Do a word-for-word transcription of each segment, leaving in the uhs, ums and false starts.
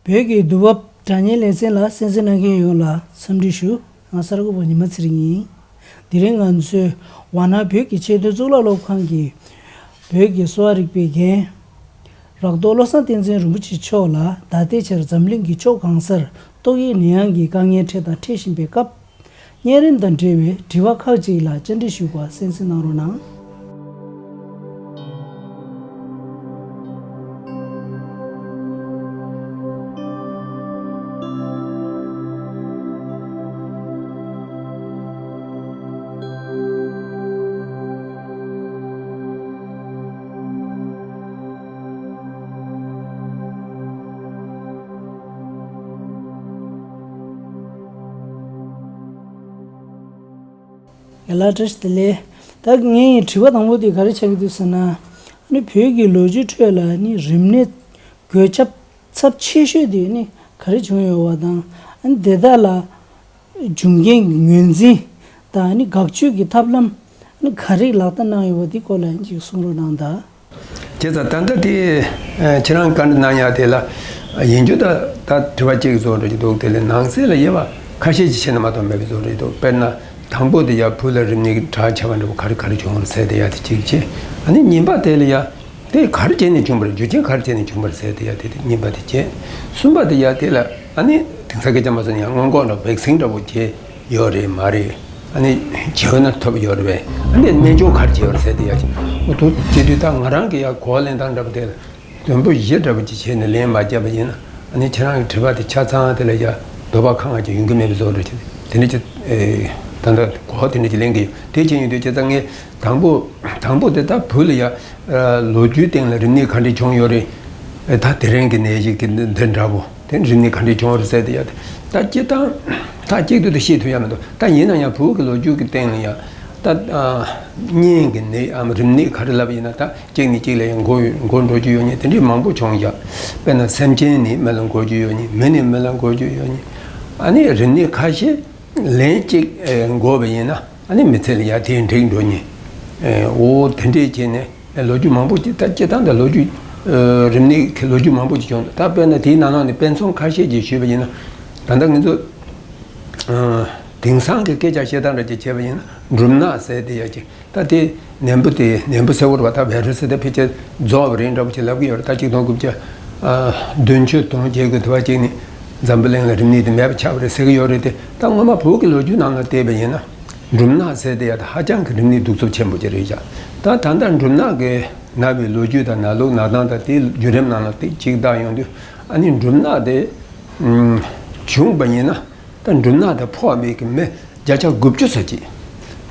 བོད་ཀྱི་དུས་བབ་དྲ་བརྙན་ལེ་ཚན་ལ་གསན་གཟིགས་གནང་མཁན་ཡོངས་ལ་འཚམས་འདྲི་ཞུ། ང་གསར་འགོད་པ་ཉི་མ་ཚེ་རིང་ཡིན། དེ་རིང་ང་ཚོས་ཝཱ་ཎ་བོད་ཀྱི་ཆེས་མཐོའི་གཙུག་ལག་སློབ་ཁང་གི་བོད་ཀྱི་གསོ་བ་རིག་པའི་རྒན་རག་རྡོར་བློ་བཟང་བསྟན་འཛིན་རིན་པོ་ཆེ་མཆོག་ལ་ད་ལྟའི་ཆར་འཛམ་གླིང་གི་ཕྱོགས་གང་སར་ཏོག་དབྱིབས་ནད་ཡམས་ཀྱི་དཀའ་ངལ་འཕྲད་དང་འཕྲད་བཞིན་པའི་སྐབས། གཉན་རིམས་དང་འབྲེལ་བའི་དྲི་བ་ཁག་ཅིག་ལ་བཅར་འདྲི་ཞུས་པ་གསན་གཟིགས་གནང་རོགས་གནང་། ཡ་ལགས། བཀྲ་ཤིས་བདེ་ལེགས། ད་ངའི་དྲི་བ་དང་པོ་དེ་ག་རེ་ཆགས་ཀྱི་འདུག་ཟེར་ན། ཨ་ནི་བོད་ཀྱི་ལོ་རྒྱུས་ཁྲོད་ལ་ནི་རིམས་ནད་འགོས་ཁྱབ་ཚབས་ཆེ་ཤོས་དེ་ནི་ག་རེ་བྱུང་ཡོད་པ་དང་། ཨ་ནི་དེ་དག་ལ་འབྱུང་རྐྱེན་གྱི་ངོས་འཛིན་དང་། ཨ་ནི་འགག་གཅོད་ཀྱི་ཐབས་ལམ་ཨ་ནི་ག་རེ་ལག་བསྟར་གནང་ཡོད་པ་དེ་སྐོར་ལ་ཅིག་གསུང་རོགས་གནང་དང་། བྱས་ཙང་ད་ལྟ་དེ་ཁྱེད་རང་བཀའ་འདྲི་གནང་ཡག་དེ་ལ་ཡིན་རྒྱུ་ད་ད་དྲི་བ་གཅིག་བཟོ་འདྲ་ཅིག་འདུག་དེ་ལས་ནང་གསེས་ལ་དབྱེ་བ་ཁ་ཤས་ཅིག་ཕྱེ་ན་མ་གཏོགས་མེད་པའི་བཟོ་འདྲ་ཅིག་འདུག་དཔེར་ན་དང་པོ་དེ་ཡ་བུ་ལ་རིམས་ནད་དྲག་ཆེ་བ་འདྲ་པོ་ག་རེ་ག་རེ་བྱུང་བ་རེད་ཟེར་དེ་ཡ་དེ་གཅིག་བྱས། ཨ་ནི་གཉིས་པ་དེ་ལ་ཡ་དེ་ག་རེ་བྱས་ནས་བྱུང་བ་རེད། རྒྱུ་རྐྱེན་ག་རེ་བྱས་ནས་བྱུང་བ་རེད་ཟེར་དེ་ཡ་དེ་དེ་གཉིས་པ་དེ་བྱས། གསུམ་པ་དེ་ཡ་དེ་ལ་ཨ་ནི་དེང་སང་སྐད་ཆ་མ་སོང་ཡ་སྔོན་འགོག་འདྲ་བེག་སིན་འདྲ་པོ་བྱས་ཡོད་རེད་མ་རེད། ཨ་ནི་བྱས་ན་ཐོབ་ཡོད་རེད་པས། ཨ་ནི་སྨན་སྦྱོར་ག་རེ་བྱས་ཡོད་རེད་ཟེར་དེ་ཡ་ཅིག་འོ་དུ་བྱེད་དུས་ད་ང་རང་གི་ཡ་གོ་ལེན་སྟངས་འདྲ་པོ་དེ་ལ་དོན་པོ་བཞི་འདྲ་པོ་ཅིག་བྱས་ནས་ལན་མ་བརྒྱབ་པ་ཡིན་ན། ཨ་ནི་ཁྱེད་རང་གི་དྲི་བ་དེ་ཆ་ཚང་དེ་ལ་ཡ་དོགས་པ་གང་ཅིག་ཡོང་གི་མེད་པའི་བཟོ་འདྲ་ཅིག་དེ་འདྲ་ཅིག་ད་ལྟ་གོ་དེ་འདྲ་ཅིག་ལེན་གི་ཡོད། དེ་བྱས་ཡོང་དུས་བྱས་ཙང་ངས་དང་པོ་དང་པོ་དེ་ད་བུ་ལ་ཡ་ལོ་རྒྱུས་སྟེང་ལ་རིམས་ནད་ག་འདྲ་བྱུང་ཡོད་རེད། ད་དེ་རིང་གི་ནད་གཞི་གི་འདི་འདྲ་པོ། དེ་རིམས་ནད་ག་འདྲས་བྱུང་བ་རེད་ཟེར་དེ་ཡ་དེ། ད་སྤྱིར་བཏང་ད་གཅིག་ཏུ་དེ་ཤེས་ཐུབ་ཡ་མི་འདུག་ད་ཡིན་ན་ཡང་བོད་ཀྱི་ལོ་རྒྱུས་ཀྱི་སྟེང་ལ་ཡ་ད་གཉན་གྱི་ནད་འམ་རིམས་ནད་ག་རེ་ལབ་ཡིན་ན་ད་གཅིག་ནས་གཅིག་ལ་ཡང་འགོ་འགོ་འགྲོ་རྒྱུ་ཡོད་མཁན་དེ་འདྲས་མང་པོ་བྱུང་ཡ། དཔེར་ན་སེམས་ཅན་ནས་མི་ལ་འགོ་རྒྱུ་ཡོད་མཁན། མི་ནས་མི་ལ་འགོ་རྒྱུ་ཡོད་མཁན། ཨ་ནི་རིམས་ནད་ཁ་ཤས་ལན་གཅིག་འགོ་བ་ཡིན་ན་ཨ་ནི་མི་ཚེ་ལ་ཡ་དེ་འགྲིག་འགྲོ་མཁན། འོ་དེ་འདྲས་བྱས་ནས། ལོ་རྒྱུས་མང་པོ་ཅིག་ད་སྤྱིར་བཏང་ད་ལོ་རྒྱུས་རིམས་ནད་ཀྱི་ལོ་རྒྱུས་མང་པོ་ཅིག་བྱུང་འདུག་ད་དཔེར་ན་དེའི་ནང་ལོགས་ནས་དཔེ་མཚོན་ཁ་ཤས་ཅིག་ཞུས་པ་ཡིན་ན། ད་ལྟ་ང་ཚོ་དེང་སང་གི་སྐད་ཆ་བཤད་སྟངས་འདྲ་ཅིག་བྱས་པ་ཡིན་ན་འབྲུམ་ནག་ཟེར་དེ་ཡ་ཅིག་ད་དེ་ནད་འབུ་དེ་ནད་འབུ་ཟེར་བ་རེད་པ། ད་བྷའི་རུ་སི་དེ་ཕལ་ཆེར་རྫོགས་པ་རེད་འདྲ་པོ་ཅིག་ལབ་ཀྱི་ཡོད་རེད། ད་གཅིག་སྟོང་དགུ་བརྒྱ་བདུན་ཅུ་དོན་བརྒྱད་ཀྱི་དུས་བ་ཅིག་ནས་འཛམ་བུ་གླིང་ལ་རིམས་ནད་དེ་མེད་པ་ཆགས་པ་རེད་ཟེར་གྱི་ཡོད་རེད་དེ། ད་སྔོན་མ་བོད་ཀྱི་ལོ་རྒྱུས་ནང་ལ་བལྟས་པ་ཡིན་ན། འབྲུམ་ནག་ཟེར་དེ་ཡ་ད་ཧ་ཅང་གི་རིམས་ནད་གདུག་རྩུབ་ཆེན་པོ་ཅིག་རེད་ཤག་ད་ད་ལྟ་འབྲུམ་ནག་གི་ན་བའི་ལོ་རྒྱུས་དང་ན་ལུགས་ན་སྟངས་དང་དེའི་བརྒྱུད་རིམ་ནང་ལ་ཏིག་ཅིག་བལྟ་ཡོང་དུས་ཨ་ནི་འབྲུམ་ནག་དེ་བྱུང་བ་ཡིན་ན་ད་འབྲུམ་ནག་དེ་ཕོག་མི་གི་མི་བརྒྱ་ཆ་དགུ་བཅུ་ཙམ་ཅིག་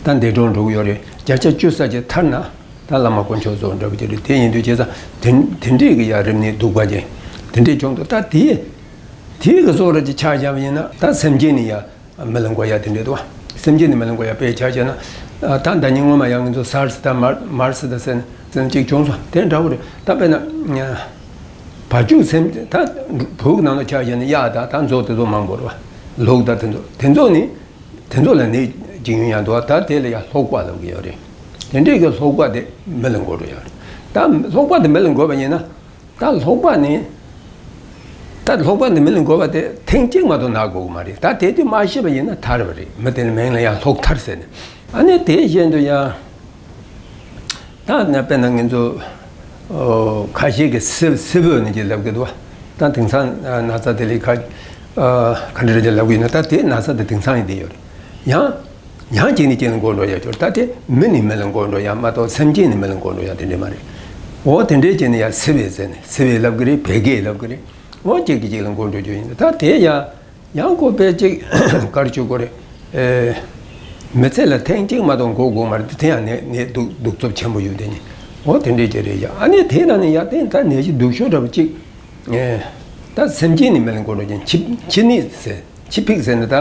ད་འདས་གྲོངས་འགྲོ་གི་ཡོད་རེད། བརྒྱ་ཆ་བཅུ་ཙམ་ཅིག་ཐར་ན་ད་བླ་མ་དཀོན་མཆོག་སོགས་འདྲ་པོ་ཅིག་རེད། དེ་ཡིན་དུས་བྱས་ཙང་དེ་དེ་འདྲས་ཀྱི་ཡ་རིམས་ནད་གདུག་པ་ཅན་དེ་འདྲས་བྱུང་འདུག་ད་དེ་དེའི་གི་བཟོ་འདྲ་ཅིག་ཆ་བཞག་པ་ཡིན་ན་ད་སེམས་ཅན་ནི་ཡ། མི་ལ་འགོ་ཡ་དེ་འདྲས་འདུག་བ། སེམས་ཅན་ནི་མི་ལ་འགོ་ཡ་དཔེ་ཆ་བྱས་ན། ད་ཟླ་ཉིན་སྔོན་མ་ཡང་ང་ཚོ་སཱར་སི་དང་མར་མར་སི་དང་ཟེར་ཟེར་གཅིག་བྱུང་སོང་། དེ་འདྲ་བོ་རེད། ད་དཔེར་ན་བ་ཕྱུགས་སེམས་ད་བོད་ནང་ལ་ཆ་བཞག་ན་གཡག་དང་ད་མཛོ་དེ་ཚོ་མང་པོ་རེད་བ། ལུག་དང་དེ་ཚོ་དེ་ཚོ་ནི་དེ་ཚོ་ལ་ནད་ཅིག་ཡོང་ཡ་འདུག་བ། ད་དེ་ལ་ཡ་ལྷུག་པ་ལབ་ཀྱི་ཡོད་རེད། དེ་འདྲས་ཀྱི་ལྷུག་པ་དེ་མི་ལ་འགོ་འགྲོ་ཡ་རེད། ད་ལྷུག་པ་དེ་མི་ལ་འགོ་བ་ཡིན་ན། ད་ལྷུག་པ་ནི། ད་ལྷུག་པ་ནི་མི་ལ་འགོ་བ་དེ་ཐེངས་གཅིག་མ་གཏོགས་ན་དགོས་ཀྱི་མ་རེད། ད་དེ་དུས་མ་ཤེས་པ་ཡིན་ན་ཐར་བ་རེད། མི་དེ་ལ་མིང་ལ་ཡང་ལྷུག་ཐར་ཟེར་ནས། ཨ་ནི་དེ་བཞིན་དུ་ཡང་། ད་ནི་དཔེར་ན་ང་ཚོ་ཁ་ཤས་ཀྱིས་སི་སི་འབོད་ནི་ཅིག་ལབ་ཀྱི་འདུག་བ། ད་དེང་སང་ན་ཚ་དེ་ལས་ཁ་ག་འདྲ་ཅིག་ལབ་ཀྱི་ཡོད་ན། ད་དེ་ན་ཚ་དེ་དེང་སང་ཡིན་དེ་ཡོད་རེད། ཡང་། ཡང་གཅིག་ནས་གཅིག་ལ་འགོ་འགྲོ་ཡ་ཅིག་ད་དེ་མི་ནས་མི་ལ་འགོ་འགྲོ་ཡ་མ་གཏོགས་སེམས་ཅན་ནས་མི་ལ་འགོ་འགྲོ་ཡ་དེ་འདྲས་མ་རེད། འོ་དེ་འདྲས་བྱས་ནས་ཡ་སི་བེ་ཟེར་ནས་སི་བེ་ལབ་ཀྱི་རེད། བེ་གེ་ལབ་ཀྱི་རེད། འོ་གཅིག་གིས་གཅིག་ལ་འགོ་འགྲོ་རྒྱུ་ཡིན། ད་དེ་ཡ་ཡང་ཁོ་དཔེ་གཅིག་ག་རེ་ཞུ་དགོས་རེད། ཨེ། མི་ཚེ་ལ་ཐེངས་གཅིག་མ་གཏོགས་འགོ་དགོས་མ་རེད། དེ་ཡང་ནད་ནད་གདུག་གདུག་རྩུབ་ཆེན་པོ་ཡོད་དེ་ནི། འོ་དེ་འདྲས་ཅིག་རེད་ཡ། ཨ་ནི་དེ་ན་ནི་ཡ་དེ་ད་ནད་གཞི་སྡུག་ཤོས་འདྲ་པོ་གཅིག་ཨེ། ད་སེམས་ཅན་ནི་མི་ལ་འགོ་འགྲོ་ཅན་འཆི་འཆི་ནད་ཟེར། འཆི་འཕིགས་ཟེར་ནི་ད།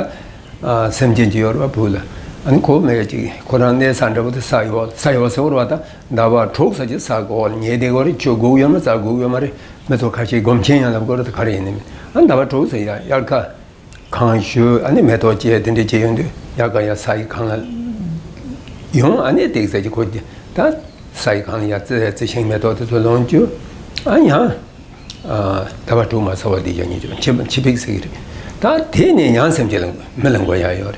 ཨ། སེམས་ཅན་ཅིག་ཡོད་རེད་བ། བུ་ལ། ཨ་ནི་ཁོ་མེད་ཅིག་ཁོ་རང་གནས་ས་འདྲ་པོ་དེ་ས་ཡོལ་ས་ཡོལ་ཟེར་བ་རེད་བ། ད་ཟླ་བ་དྲུག་ཙམ་ཅིག་ས་གི་འོག་ལ་ཉལ་བསྡད་དགོས་རེད། ཆུ་དགོས་ཡོད་མ་རྩྭ་དགོས་ཡོད་མ་རེད། མི་ཚོ་ཁ་ཤས་སྒོམ་ཆེན་ཡང་ལབ་དགོས་རེད། ད་ག་རེ་ཡིན་ནི་མིན། ཨ་ནི་ཟླ་བ་དྲུག་ཙམ་ཡ་དབྱར་ཁ་གང་ཞུ། ཨ་ནི་མེ་ཏོག་བཅད་དེ་འདྲ་བྱས་ཡོང་དུས་དབྱར་ཁ་ཡ་ས་ཡི་སྒང་ལ་ཡོང་། ཨ་ནི་ཏོག་ཙམ་ཅིག་ཁོ་ད་ས་ཡི་སྒང་ལ་ཡ་རྩི་རྩི་ཤིང་མེ་ཏོག་དེ་ཚོ་ལོངས་སྤྱོད། ཨ་ཡང་། ཟླ་བ་དྲུག་མ་ཚར་བ་དེ་ཡང་ཉིད་ཀྱང་འཆི་འཆི་འཕེལ་ཟེར་གྱི་རེད། ད་དེ་ནས་ཡང་སེམས་ཅན་ལ་མི་ལ་འགོ་ཡག་ཡོད་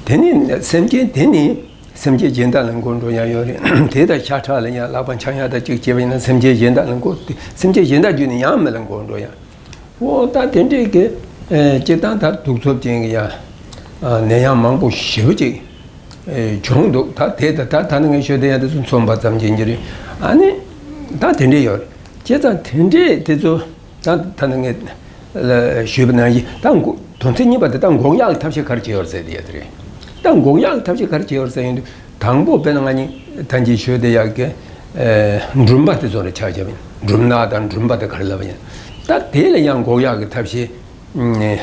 རེད། དེ་ནས་སེམས་ཅན་དེ་ནས་སེམས་ཅན་གཞན་དག་ལ་འགོ་འགྲོ་ཡག་ཡོད་རེད། དེ་དང་ཤ་ཁྲག་ལ་ཡང་ལག་པ་འཆང་ཡག་དང་གཅིག་བྱས་པ་ཡིན་ན་སེམས་ཅན་གཞན་དག་ལ་འགོ་སེམས་ཅན་གཞན་དག་བརྒྱུད་ནས་ཡང་མི་ལ་འགོ་འགྲོ་ཡག་འོ་ད་དེ་འདྲས་ཀྱི་ཨེ་སྤྱིར་བཏང་ད་གདུག་རྩུབ་ཅན་གྱི་ཡ་ནད་ཡམས་མང་པོ་ཞེ་པོ་ཅིག་ཨེ་བྱུང་འདུག་ད་དེ་ད་ད་ད་ནི་ངས་ཤོད་དེ་ཡ་དེ་ཚོ་མཚོན་པ་ཙམ་ཅན་གྱི་རེད། ཨ་ནི་ད་དེ་འདྲས་ཡོད་རེད། བྱས་ཙང་དེ་འདྲས་དེ་ཚོ་ད་ད་ནི་ངས་ཞུས་པ་ནང་བཞིན་ད་མགོ་དོན་ཚན་གཉིས་པ་དེ་ད་འགོག་ཡག་གི་ཐབས་ཤེས་ག་རེ་བྱེད་ཡོད་ཟེར་དེ་ཡ་དེ་རེད། ད་འགོག་ཡག་གི་ཐབས་ཤེས་ག་རེ་བྱེད་ཡོད་ཟེར་ཡོང་དུས། དང་པོ་དཔེར་ན་ང་གཉིས་ད་གིན་ཞུས་དེ་ཡག་གི་ཨེ་འབྲུམ་པ་དེ་ཚོ་ལ་ཆ་བཞག་པ་ཡིན། འབྲུམ་ནག་དང་འབྲུམ་པ་དེ་ག་རེ་ལབ་པ་ཡིན། ད་དེ་ལ་ཡང་འགོག་ཡག་གི་ཐབས་ཤེས་ཨེ་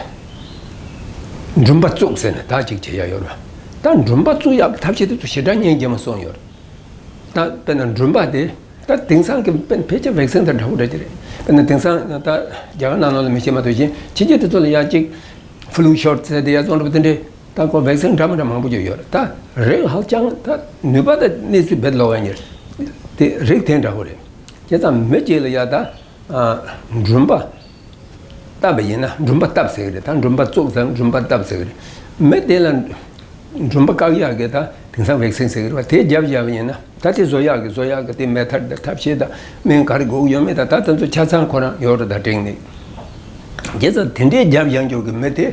འབྲུམ་པ་བཙུགས་ཟེར་ནས་ད་ཅིག་བྱེད་ཡག་ཡོད་རེད་པ། ད་འབྲུམ་པ་བཙུགས་ཡག་གི་ཐབས་ཤེས་དེ་ཚོ་ཞེ་དྲག་སྙིང་རྗེ་མོ་གསུངས་ཡོད་རེད། ད་དཔེར་ན་འབྲུམ་པ་དེ་ད་དེང་སང་གི་དཔེར་ན་ཕལ་ཆེར་ཝེག་སིན་དང་འདྲ་པོ་འདྲ་ཅིག་རེད། དཔེར་ན་དེང་སང་ད་རྒྱ་གར་ནང་ལོགས་ལ་མི་ཤེས་མ་གཏོགས་གཞན་ཕྱི་རྒྱལ་དེ་ཚོ་ལ་ཡང་ཅིག་ཕུ་ལུ་ཤོཊ་ཟེར་དེ་ཡ་ཙོང་འདྲ་པོ་དེ་འདྲས། ད་ཁོ་ཝེག་སིན་འདྲ་མི་འདྲ་མང་པོ་ཅིག་ཡོད་རེད། ད་རེག་ཧ་ཅང་ད་ནུས་པ་དང་གནས་ཚུལ་རྦད་ལོག་ཡ་ཉེར་དེ་རེག་དེ་འདྲ་པོ་རེད། བྱས་ཙང་མི་གཅིག་ལ་ཡ་ད་ཨ་འབྲུམ་པ་བཏབ་པ་ཡིན་ན་འབྲུམ་པ་བཏབ་ཟེར་གི་རེད། ད་འབྲུམ་པ་བཙུགས་ཙང་འབྲུམ་པ་བཏབ་ཟེར་གི་རེད། མི་དེ་ལ་འབྲུམ་པ་བཀག་ཡག་གི་ད་དེང་སང་ཝེག་སིན་ཟེར་གི་རེད་པ། དེ་བརྒྱབ་བཞག་པ་ཡིན་ན་ད་དེ་བཟོ་ཡག་གི་བཟོ་ཡག་གི་དེ་མེ་ཐར་དང་ཐབས་ཤེས་དང་སྨན་ག་རེ་དགོས་ཀྱི་ཡོད་མེད་དང་ད་དེ་ཚོ་ཆ་ཚང་ཁོ་རང་ཡོད་རེད། ད་དྲན་ནས་བྱས་ཙང་དེ་འདྲའི་བརྒྱབ་བཞག་འཇོག་གི་མི་དེ།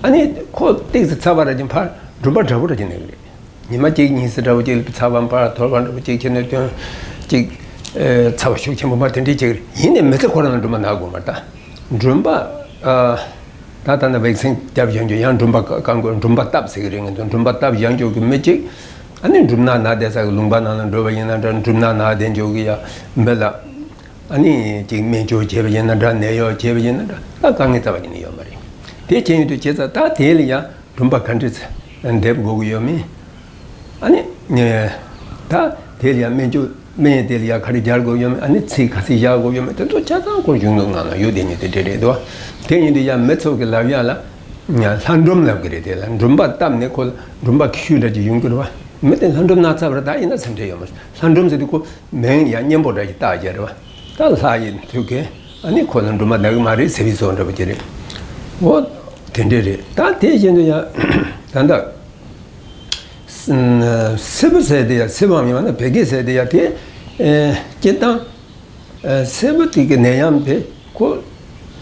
ཨ་ནི་ཁོ་ཏོག་ཙམ་ཚ་བ་ར་ཅིག་ཕར་འབྲུམ་པ་འདྲ་པོ་ར་ཅིག་ན་གི་རེད། ཉི་མ་གཅིག་གཉིས་ཙམ་འདྲ་པོ་ཅིག་ལ་ཚ་བ་ཕར་དོར་བ་འདྲ་པོ་ཅིག་བྱས་ནས་དོན་ཅིག་ཨེ་ཚ་བ་ཤུགས་ཆེན་པོ་མར་དེ་འདྲས་ཅིག་རེད། ཡིན་ནའི་མི་ཚེ་ཁོ་རང་ལ་འབྲུམ་པ་ན་དགོས་མ་རེད། ད་འབྲུམ་པ་ཨ་ད་ད་ནི་ཝེག་སིན་བརྒྱབ་བཞག་འཇོག་ཡང་འབྲུམ་པ་བཀག་དགོས། འབྲུམ་པ་བཏབ་ཟེར་གི་རེད། ངས་ཚོ་འབྲུམ་པ་བཏབ་བཞག་འཇོག་གི་མི་གཅིག་ཨ་ནི་འབྲུམ་ནག་ན་བསྡད་ས་གི་ལུང་པ་ནང་ལ་འགྲོ་བ་ཡིན་ན་འདྲ། འབྲུམ་ནག་ན་བསྡད་འཇོག་གི་ཡ་མི་ལ། ཨ་ནི་ཅིག་སྨན་བཅོས་བྱས་པ་ཡིན་ན་འདྲ། ནད་གཡོག་བྱས་པ་ཡིན་ན་འདྲ། ད་དཀའ་ངལ་རྩ་བ་ཉིད་ནས་ཡོད་མ་རེད། དེ་བྱས་ཡོད་དུས་བྱས་ཙང་ད་དེ་ལ་ཡང་འབྲུམ་པ་ག་འདྲས་འདེབས་དགོས་ཀྱི་ཡོད་མེད། ཨ་ནི་ད་དེ་ལ་ཡང་སྨན་བཅོས་སྨན་དེ་ལ་ཡང་ག་རེ་སྦྱར་དགོས་ཡོད་མེད། ཨ་ནི་ཚིག་ག་ཚིག་བཞག་དགོས་ཡོད་མེད། དེ་ཚོ་ཆ་ཚང་ཁོ་གཞུང་ལུགས་ནང་ལ་ཡོད། དེ་ཉིད་དེ་འདྲས་རེད་དོ། དེ་ཡིན་དུས་ཡང་མི་ཚོ་གི་ལབ་ཡག་ལ་ལྷ་འབྲུམ་ལབ་ཀྱི་རེད། དེ་ལ་འབྲུམ་པ་བཏབ་ནས་ཁོ་ལ་འབྲུམ་པ་ཁྱུ་འདྲ་ཅིག་ཡོང་གི་རེད་པ། མི་དེ་ལྷ་འབྲུམ་ན་ཚ་བ་རེད། ད་ཡིན་ན་སེམས་ཁྲལ་ཡོད་མ་རེད། ལྷ་འབྲུམ་ཟེར་དུས་ཁོ་མིང་ཡང་སྙན་པོ་འདྲ་ཞིག་བཏགས་བྱས་རེད་པ། ད་ལྷ་ཡི་མཐུ་རྐྱེན་ཨ་ནི་ཁོ་ལ་འབྲུམ་པ་ན་གི་མ་རེད་ཟེར་བའི་བཟོ་འདྲ་པོ་ཅིག་རེད། འོ་དེ་འདྲས་རེད། ད་དེ་བཞིན་དུ་ཡང་ད་ལྟ་སི་སི་པུ་ཟེར་དེ་ཡང་སི་པུའམ་ཡང་ན་བད་ཀན་ཟེར་དེ་ཡང་དེ་ཨེ་སྤྱིར་བཏང་ཨེ་སི་པུ་དེ་གི་ནད་ཡམས་དེ་ཁོ་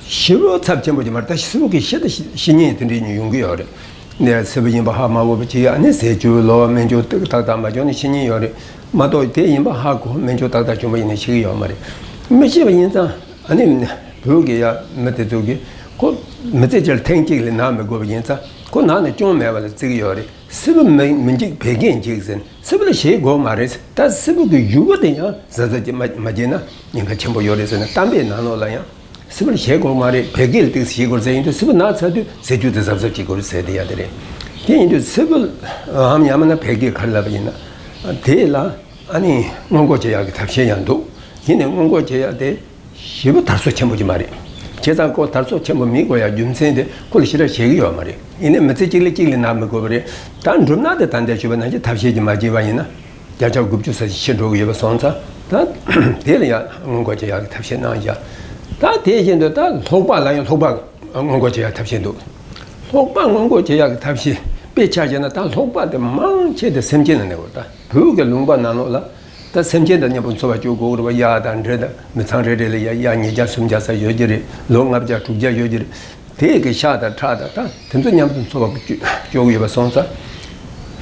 ཞེ་པོ་ཚབས་ཆེན་པོ་ཅིག་མ་རེད། ད་སི་པུ་གི་ཤི་ད་ཤི་ཤི་ཉེན་དེ་འདྲས་ཉུང་ཡོང་གི་ཡོད་རེད། ནས་སི་པུ་ཡིན་པ་ཧ་མ་གོ་བ་ཅིག་ཨ་ནི་ཟས་བཅུད་ལོག་སྨན་བཅོས་ཏག་ཏག་མ་བྱུང་ནས་ཤི་ཉེན་ཡོད་རེད། མ་གཏོགས་དེ་ཡིན་པ་ཧ་གོ་སྨན་བཅོས་ཏག་ཏག་བྱུང་བ་ཡིན་ན་ཤི་གི་ཡོད་མ་རེད། མི་ཤི་བ་ཡིན་ཙང་ཨ་ནི་བོད་ཀྱི་ཡ་མི་དེ་ཚོ་གིས་ཁོ་མི་ཚེ་གཅིག་ལ་ཐེངས་གཅིག་ལས་ན་མི་དགོས་པ་ཡིན་ཙང་ཁོ་ན་ནས་གཅུང་མེད་པ་ལ་བརྩི་གི་ཡོད་རེད། སི་པུ་མི་མི་འཇིགས་བད་ཀན་འཇིགས་ཟེར། སི་པུ་ལ་ཞེད་དགོས་མ་རེད། ད་སི་པུ་གི་ཡུ་བ་དེ་ཡང་གཟབ་གཟབ་ཅིག་མ་མ་བྱས་ན་ཉེན་ཁ་ཆེན་པོ་ཡོད་རེད་ཟེར་ནས་གཏམ་དཔེ་ནང་ལོགས་ལ་ཡང་སི་པུ་ལ་ཞེད་དགོས་མ་རེད། བད་ཀན་ལ་ཏོག་ཙམ་ཞེད་དགོས་ཟེར་ཡིན་དུས་སི་པུ་ན་ཚར་དུས་ཟས་བཅུད་དེ་གཟབ་གཟབ་བྱེད་དགོས་རེད་ཟེར་དེ་ཡ་དེ་རེད། དེ་ཡིན་དུས་སི་པུའམ་ཡང་མིན་ན་བད་ཀན་ག་རེ་ལབ་པ་ཡིན་ན་དེ་ལ་ཨ་ནི་སྔོན་འགོག་བྱེད་ཡག་གི་ཐབས་ཤེས་ཡང་འདུག་ཡིན་ནའི་སྔོན་འགོག་བྱེད་ཡག་དེ་ཞེ་པོ་དར་སོ་ཆེན་པོ་ཅིག་མ་རེད། བྱས་ཙང་ཁོ་དར་སོ་ཆེན་པོ་མི་དགོས་ཡ་རྒྱུ་མཚན་དེ་ཁོ་ལ་ཞེ་དྲག་ཞེད་ཀྱི་ཡོད་མ་རེད། ཡིན་ནའི་མི་ཚེ་གཅིག་ལས་གཅིག་ལས་ན་མི་དགོས་པ་རེད། ད་འབྲུམ་ནག་དེ་ད་ལྟ་ཞུས་པ་ནང་བཞིན་ཐབས་ཤེས་ཀྱིས་མ་བྱས་པ་ཡིན་ན་བརྒྱ་ཆ་དགུ་བཅུ་ཙམ་ཤི་འགྲོ་གི་ཡོད་པ་སོང་ཙང་ད་དེ་ལ་ཡང་སྔོན་འགོག་བྱེད་ཡག་གི་ཐབས་ཤེས་གནང་བཞག་ད་དེ་བཞིན་དུ་ད་ལྷོག་པ་ལ་ཡང་ལྷོག་པ་སྔོན་འགོག་བྱེད་ཡག་ཐབས་ཤེས་འདུག་ལྷོག་པ་སྔོན་འགོག་བྱེད་ཡག་གི་ཐབས་ཤེས་དཔེ་ཆ་བཞག་ན་ད་ལྷོག་པ་དེ་མང་ཆེ་དེ་སེམས་ཅན་ལ་གནས་པ། ད་བོད་ཀྱི་ལུང་པ་ནང་ལོགས་ལ། ད་སེམས་ཅན་དང་མཉམ་པོ་འཚོ་བ་སྐྱོལ་དགོས་རེད་པ། གཡག་དང་འབྲི་དང་མི་ཚང་རེ་རེ་ལ་ཡ་གཡག་ཉིས་བརྒྱ་སུམ་བརྒྱ་ཙམ་ཡོད་ཀྱི་རེད། ལོ་ལྔ་བརྒྱ་དྲུག་བརྒྱ་ཡོད་ཀྱི་རེད། དེ་གི་ཤ་དང་ཁྲག་དང་ད་དེ་ཚོ་མཉམ་དུ་འཚོ་བ་སྐྱོ་སྐྱོ་གི་ཡོད་པ་སོང་ཙང་།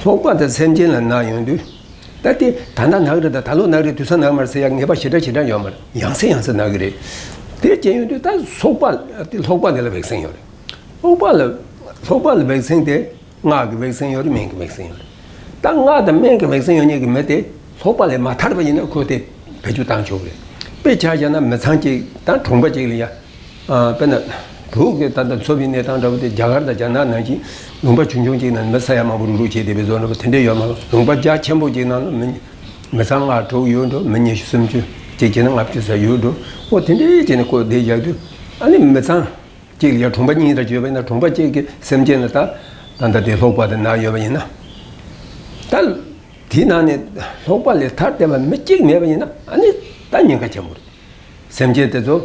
ལྷོག་པ་དང་སེམས་ཅན་ལ་ན་ཡོང་དུས། ད་དེ་ད་ལྟ་ན་གི་རེད་ད་ད་ལོ་ན་གི་རེད་དུས་ཚོད་ན་གི་མ་རེད་ཟེར་ཡ་ངེས་པ་ཞེ་དྲག་ཞེ་དྲག་ཡོད་མ་རེད། ཡང་སེ་ཡང་སེ་ན་གི་རེད། དེ་བྱས་ཡོང་དུས་ད་ལྷོག་པ་དེ་ལྷོག་པ་དེ་ལ་ཝེག་སིན་ཡོད་རེད། ལྷོག་པ་ལ་ལྷོག་པ་ལ་ཝེག་སིན་དེ། སྔགས་ཀྱི་ཝེག་སིན་ཡོད་རེད། སྨན་གྱི་ཝེག་སིན་ཡོད་རེད། ད་སྔགས་དང་སྨན་གྱི་ཝེག་སིན་ཡོད་མཁན་གྱི་མི་དེ་ལྷོག་པ་ལས་མ་ཐར་བ་ཡིན་ན་ཁོ་དེ་བེད་སྤྱོད་བཏང་ཆོག་གི་རེད། དཔེ་ཆ་བཞག་ན་མི་ཚང་གཅིག་དང་གྲོང་པ་གཅིག་ལ་ཡ། ཨ་དཔེར་ན་བོད་ཀྱི་ད་ལྟ་འཚོ་བའི་གནས་སྟངས་འདྲ་བོ་དེ་རྒྱ་གར་དང་རྒྱ་ནག་ནང་བཞིན་ལུང་པ་ཆུང་ཆུང་གཅིག་ནང་མི་ས་ཡ་མང་པོ་རུག་རུག་བྱས་བསྡད་པའི་བཟོ་འདྲ་བོ་དེ་འདྲས་ཡོད་མ་རེད། ལུང་པ་རྒྱ་ཆེན་པོ་གཅིག་ནང་ལ་མི་མི་ཚང་ལྔ་དྲུག་ཡོད་འགྲོ། མི་ཉི་ཤུ་སུམ་ཅུ་གཅིག་བྱས་ན་ལྔ་བཅུ་ཙམ་ཡོད་འགྲོ། འོ་དེ་འདྲས་བྱས་ནས་ཁོ་བསྡད་བཞག་དུས་ཨ་ནི་མི་ཚང་། གཅིག་ལ་ཡ་གྲོང་པ་གཉིས་ར་བརྗོད་པ་ཡིན་ན་གྲོང་པ་གཅིག་གི་སེམས་ཅན་ལ་ད་ད་ལྟ་དེ་ལྷོག་པ་དེ་ན་ཡོད་པ་ཡིན་ན། ད་དེའི་ནང་ནས་ལྷོག་པ་ལས་ཐར་བསྡད་པ་མི་གཅིག་མེད་པ་ཡིན་ན་ཨ་ནི་ད་ཉེན་ཁ་ཆེན་པོ་རེད། སེམས་ཅན་དེ་ཚོ་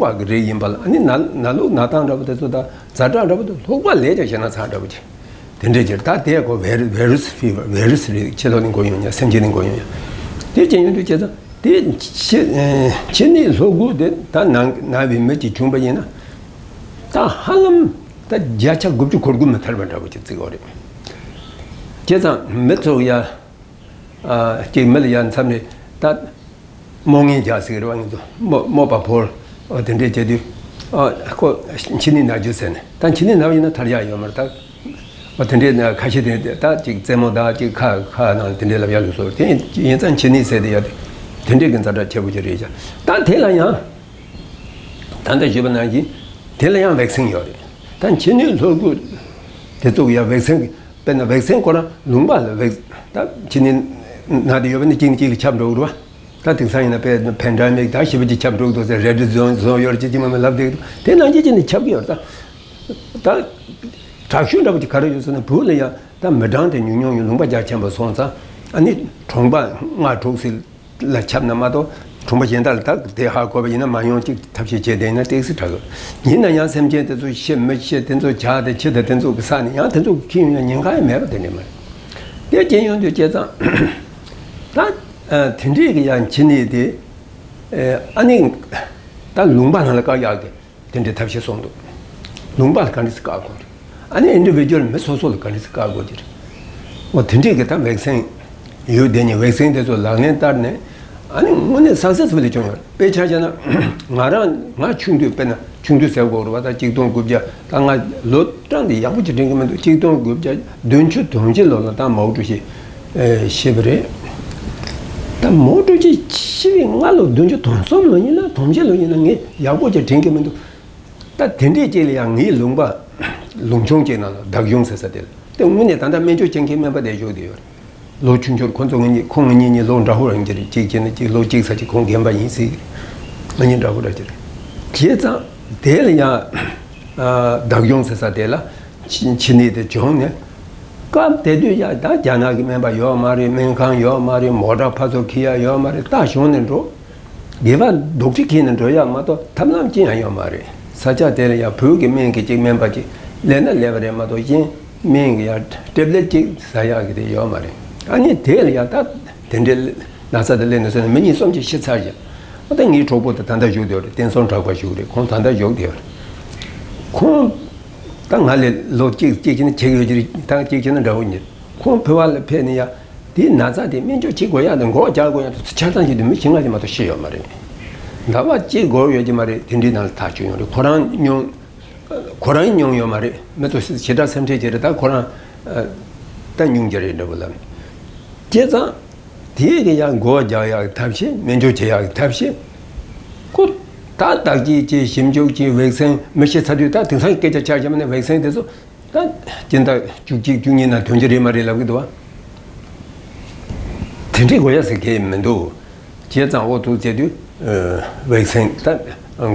པ་གི་རིགས་ཡིན་པ་ལ། ཨ་ནི་ན་ན་ལུག་ན་ཐང་འདྲ་པོ་དེ་ཚོ་དང་ཛ་དྲག་འདྲ་པོ་དེ་ལྷུག་པ་ལས་ཀྱང་ཞེད་སྣང་ཚ་འདྲ་པོ་ཅིག་དེ་འདྲས་ཀྱི། ད་དེ་ཁོ་བའི་རུ་བའི་རུ་སི་ཕི་ཝར་བའི་རུ་སི་རེད། ཁྱེད་ཚོ་ནི་མགོ་ཡོང་ཡ། སེམས་ཅན་ནི་མགོ་ཡོང་ཡ། དེ་ཅན་ཡོང་དུས་བྱས་ཙང་དེ་ཕྱི་ཕྱི་ནས་ལྷོ་དགུ་དེ་ད་ནང་ནང་བའི་མི་ཅིག་བྱུང་པ་ཡིན་ན། ད་ཧ་ལམ་ད་བརྒྱ་ཆ་དགུ་བཅུ་གོ་དགུ་མི་ཐར་པ་འདྲ་པོ་ཅིག་བརྩི་དགོས་རེད། བྱས་ཙང་མི་ཚོ་ཡ། ཨ་གཅིག་མི་ལ་ཡ་མཚམས་རེ་ད་རྨོངས་གཉིད་རྒྱག་ཟེར་གི་རེད་བ། ང་ཚོ་རྨོངས་རྨོངས་པ་བོར། ཨ་དེ་འདྲས་བྱེད་དུས། ཨ་ཁོ་འཆི་ནད་ན་རྒྱུ་ཟེར་ནས། ད་འཆི་ནད་ན་བ་ཡིན་ན་ཐར་ཡག་ཡོད་མ་རེད་ད། ཨ་དེ་འདྲས་ན་ཁ་ཤས་དེ་ད་ཅིག་རྩེད་མོ་ད་ཅིག་ཁ་ཁ་ནང་དེ་འདྲས་ལབ་ཡག་ལུགས་སྲོལ་དེ་ཡིན་ཙང་འཆི་ནད་ཟེར་དེ་ཡ་དེ་དེ་འདྲས་ཀྱི་ཛ་དྲག་ཆེ་པོ་ཅིག་རེད་ཤག་ད་དེ་ལ་ཡང་ད་ལྟ་ཞུས་པ་ནང་བཞིན་དེ་ལ་ཡང་ཝེག་སིན་ཡོད་རེད། ད་འཆི་ནད་ལྷོ་དགུ་དེ་ཚོ་ཡང་ཝེག་སིན་གྱི། དཔེར་ན་ཝེག་སིན་ཁོ་རང་ལུང་པ་ལ་ཝེག་ད་འཆི་ནད་ན་དེ་ཡོད་པ་ནི་གཅིག་ནས་གཅིག་ལ་ཁྱབ་འགྲོ་གི་རེད་བ། ད་དེང་སང་ཡིན་ན་དཔེ་པན་ཌེ་མིག་ད་ཞེ་པོ་ཅིག་ཁྱབ་འགྲོ་གི་འདུག་ཟེར། རེ་ཌི་ཛོན་ཛོན་ཡོད་རེད་ཅེས་ཅི་མ་མི་ལབ་བསྡད་ཀྱི་འདུག་དེ་ནང་བཞིན་བྱས་ནས་ཁྱབ་ཀྱི་ཡོད་རེད། ད་ད་དྲག་ཤོས་འདྲ་པོ་ཅིག་ག་རེ་ཡོད་ཟེར་ན། བོད་ལ་ཡང་ད་མི་གྲངས་དེ་ཉུང་ཉུང་ཡིན། ལུང་པ་རྒྱ་ཆེན་པོ་སོང་ཙང་། ཨ་ནི་གྲོང་པ་ལྔ་དྲུག་ཟེར་ལ་ཁྱབ་ན་མ་གཏོགས། གྲོང་པ་གཞན་དག་ལ་ད་དེ་ཧ་གོ་བ་ཡིན་ན་མ་ཡོང་ཅིག་ཐབས་ཤེས་བྱས་བསྡད་ན་ཏོག་ཙམ་དྲག་གི། ཡིན་ན་ཡང་སེམས་ཅན་དེ་ཚོ་ཤི་མི་ཤི་དེ་ཚོ་ཇག་དེ་ཁྱི་དེ་དེ་ཚོ་གི་ས་ནས་ཡང་དེ་ཚོ་གི་ཁྱི་ཡོང་ཡ་ཉེན་ཁ་ཡང་མེད་པ་དེ་འདྲས་མ་རེད། དེ་རྐྱེན་ཡོང་དུས་བྱས་ཙང་། ད་ཨ་དེ་འདྲས་གི་ཡང་འཆི་ནད་དེ། ཨ་ནི་ད་ལུང་པ་ནང་ལ་བཀག་ཡག་གི་དེ་འདྲའི་ཐབས་ཤེས་སོང་འདུག་ལུང་པ་ལ་ག་འདྲ་ཞིག་བཀག་དགོས་རེད། ཨ་ནི་ཨིན་ཌི་བི་ཇུ་ཨལ་མི་སོ་སོ་ལ་ག་འདྲ་ཞིག་བཀག་དགོས་ཀྱི་རེད། འོ་དེ་འདྲས་ཀྱི་ད་ཝེག་སིན་ཡོད་དེ་ནི། ཝེག་སིན་དེ་ཚོ་ལག་ལེན་བསྟར་ནས་ཨ་ནི་དངོས་གནས་སག་སེ་སི་ཕུལ་ལི་བྱུང་ཡོད་རེད། དཔེ་ཆ་བཞག་ན་ང་རང་ང་ཆུང་དུས། དཔེར་ན་ཆུང་དུས་ཟེར་དགོས་རེད་བ། ད་གཅིག་སྟོང་དགུ་བརྒྱ། ད་ང་ལོ་གྲངས་དེ་ཡག་པོ་ཅིག་དྲན་གྱི་མི་འདུག་གཅིག་སྟོང་དགུ་བརྒྱ་བདུན་ཅུ་དོན་གཅིག་ལོ་ལ་ད་མའོ་ཀྲུའུ་ཞི་ཨེ་ཤི་བ་རེད། ད་མའོ་ཀྲུའུ་ཞི་ཤི་བའི་སྔ་ལོ་བདུན་ཅུ་དོན་གསུམ་ལོ་ཡིན་ན་དོན་བརྒྱད་ལོ་ཡིན་ན་ངས་ཡག་པོ་ཅིག་དྲན་གྱི་མི་འདུག་ད་དེ་འདྲས་ཅིག་ལ་ཡང་ངའི་ལུང་པ་ལུང་ཆུང་ཅིག་ནང་ལ་བདག་གཞུང་ཟེར་ས་དེ་ལ་དེ་དངོས་གནས་ད་ལྟ་སྨན་བཅོས་བྱེད་མཁན་སྨན་པ་དེ་བཞུགས་བསྡད་ཡོད་རེད། ལོ་ཆུང་ཆུང་། ཁོང་ཚོ་ང་གཉིས་ཁོང་ང་གཉིས་གཉིས་ལོ་འདྲ་པོ་རང་གི་རེད། གཅིག་བྱས་ན་གཅིག་ལོ་གཅིག་ཙམ་ཅིག་ཁོང་རྒན་པ་ཡིན་སྲིད། ང་གཉིས་འདྲ་པོ་འདྲ་ཅིག་རེད། བྱས་ཙང་དེ་ལ་ཡང་ཨ་བདག་སྐྱོང་ཟེར་ས་དེ་ལ་འཆི་འཆི་ནད་དེ་བྱུང་ནས། སྐབས་དེ་དུས་ཡ་ད་རྒྱ་ནག་གི་སྨན་པ་ཡོད་མ་རེད། སྨན་ཁང་ཡོད་མ་རེད། མོ་ཊ་ཕར་ཚུར་འཁྱེར་ཡ་ཡོད་མ་རེད། ད་གཞུང་ནས་འགྲོ། སྒལ་པ་རྡོག་ཁྲེས་འཁྱེར་ནས་འགྲོ་ཡ་མ་གཏོགས་ཐབས་ལམ་ཅི་ཡང་ཡོད་མ་རེད། ས་ཆ་དེ་ལ་ཡང་བོད་ཀྱི་སྨན་གྱི་གཅིག་སྨན་པ་གཅིག་སླེབས་ན་སླེབས་པ་རེད་མ་གཏོགས། གཞན་སྨན་གྱི་ཡང་ཊེབ་ལེཊ་གཅིག་ཟ་ཡག་གི་དེ་ཡོད་མ་རེད། ཨ་ནི་དེ་ལ་ཡང་ད་དེ་འདྲའི་ན་ཚ་དེ་སླེབས་ནས་སོང་ནས་མི་གཉིས་གསུམ་ཅིག་ཤི་ཚར་ཡ། ཨ་ད་ངའི་གྲོགས་པོ་དེ་ད་ལྟ་བཞུགས་བསྡད་ཡོད་རེད། བསྟན་སྲུང་གྲགས་པ་བཞུགས་རེད། ཁོང་ད་ལྟ་བཞུགས་བསྡད་ཡོད་རེད། ཁོང་ད་ང་ལས་ལོ་གཅིག་གཅིག་བྱས་ན་ཆེ་གི་ཡོད་ཀྱི་རེད། ད་གཅིག་བྱས་ན་འདྲ་པོ་ཡིན། ཁོང་བོད་པ་ལ་ཕེབས་ནས་ཡ། དེའི་ན་ཚ་དེ་སྨན་བཅོས་བྱེད་དགོས་ཡག་དང་འགོག་རྒྱག་དགོས་ཡག་དེ་ཆ་ཚང་བྱེད་དུས་མི་བཞི་ལྔ་ཞིག་མ་གཏོགས་ཤི་ཡོད་མ་རེད། ཟླ་བ་གཅིག་འགོར་ཡོད་ཀྱི་མ་རེད། དེ་འདྲའི་ནང་ལ་ཐག་གཅོད་ཡོང་རེད། ཁོ་རང་མྱོང་། ཁོ་རང་མྱོང་ཡོད་མ་རེད། མི་ཚོ་ཞེ་དྲག་སེམས་ཁྲལ་བྱེད་རེད། ད་ཁོ་རང་ད་མྱོང་རྒྱུ་རེད་འདྲ་པོ་ལབ། བྱས་ཙང་དེའི་གི་ཡང་འགོག་རྒྱག་ཡག་གི་ཐབས་ཤེས། སྨན་བཅོས་བྱེད་ཡག་གི་ཐབས་ཤེས། ཁོ་ད་བདག་སྐྱེད་ཀྱི་ཞིབ་འཇུག་གི་ཝེག་སིན་མི་ཤི་ཚར་དུས། ད་དེང་སང་སྐད་ཆ་ཆགས་ཀྱི་མ་ནས་ཝེག་སིན་དེ་ཚོ། ད་སྤྱི་ཟླ་བཅུ་གཅིག་བཅུ་གཉིས་ནང་ཐོན་གྱི་རེད་མ་རེད་ལབ་ཀྱི་འདུག་བ། དེ་འདྲའི་དགོས་ཡ་ཟེར་མཁན་མི་འདུག་བྱས་ཙང་འོ་ཐུག་བྱས་དུས་ཝེག་སིན་ད་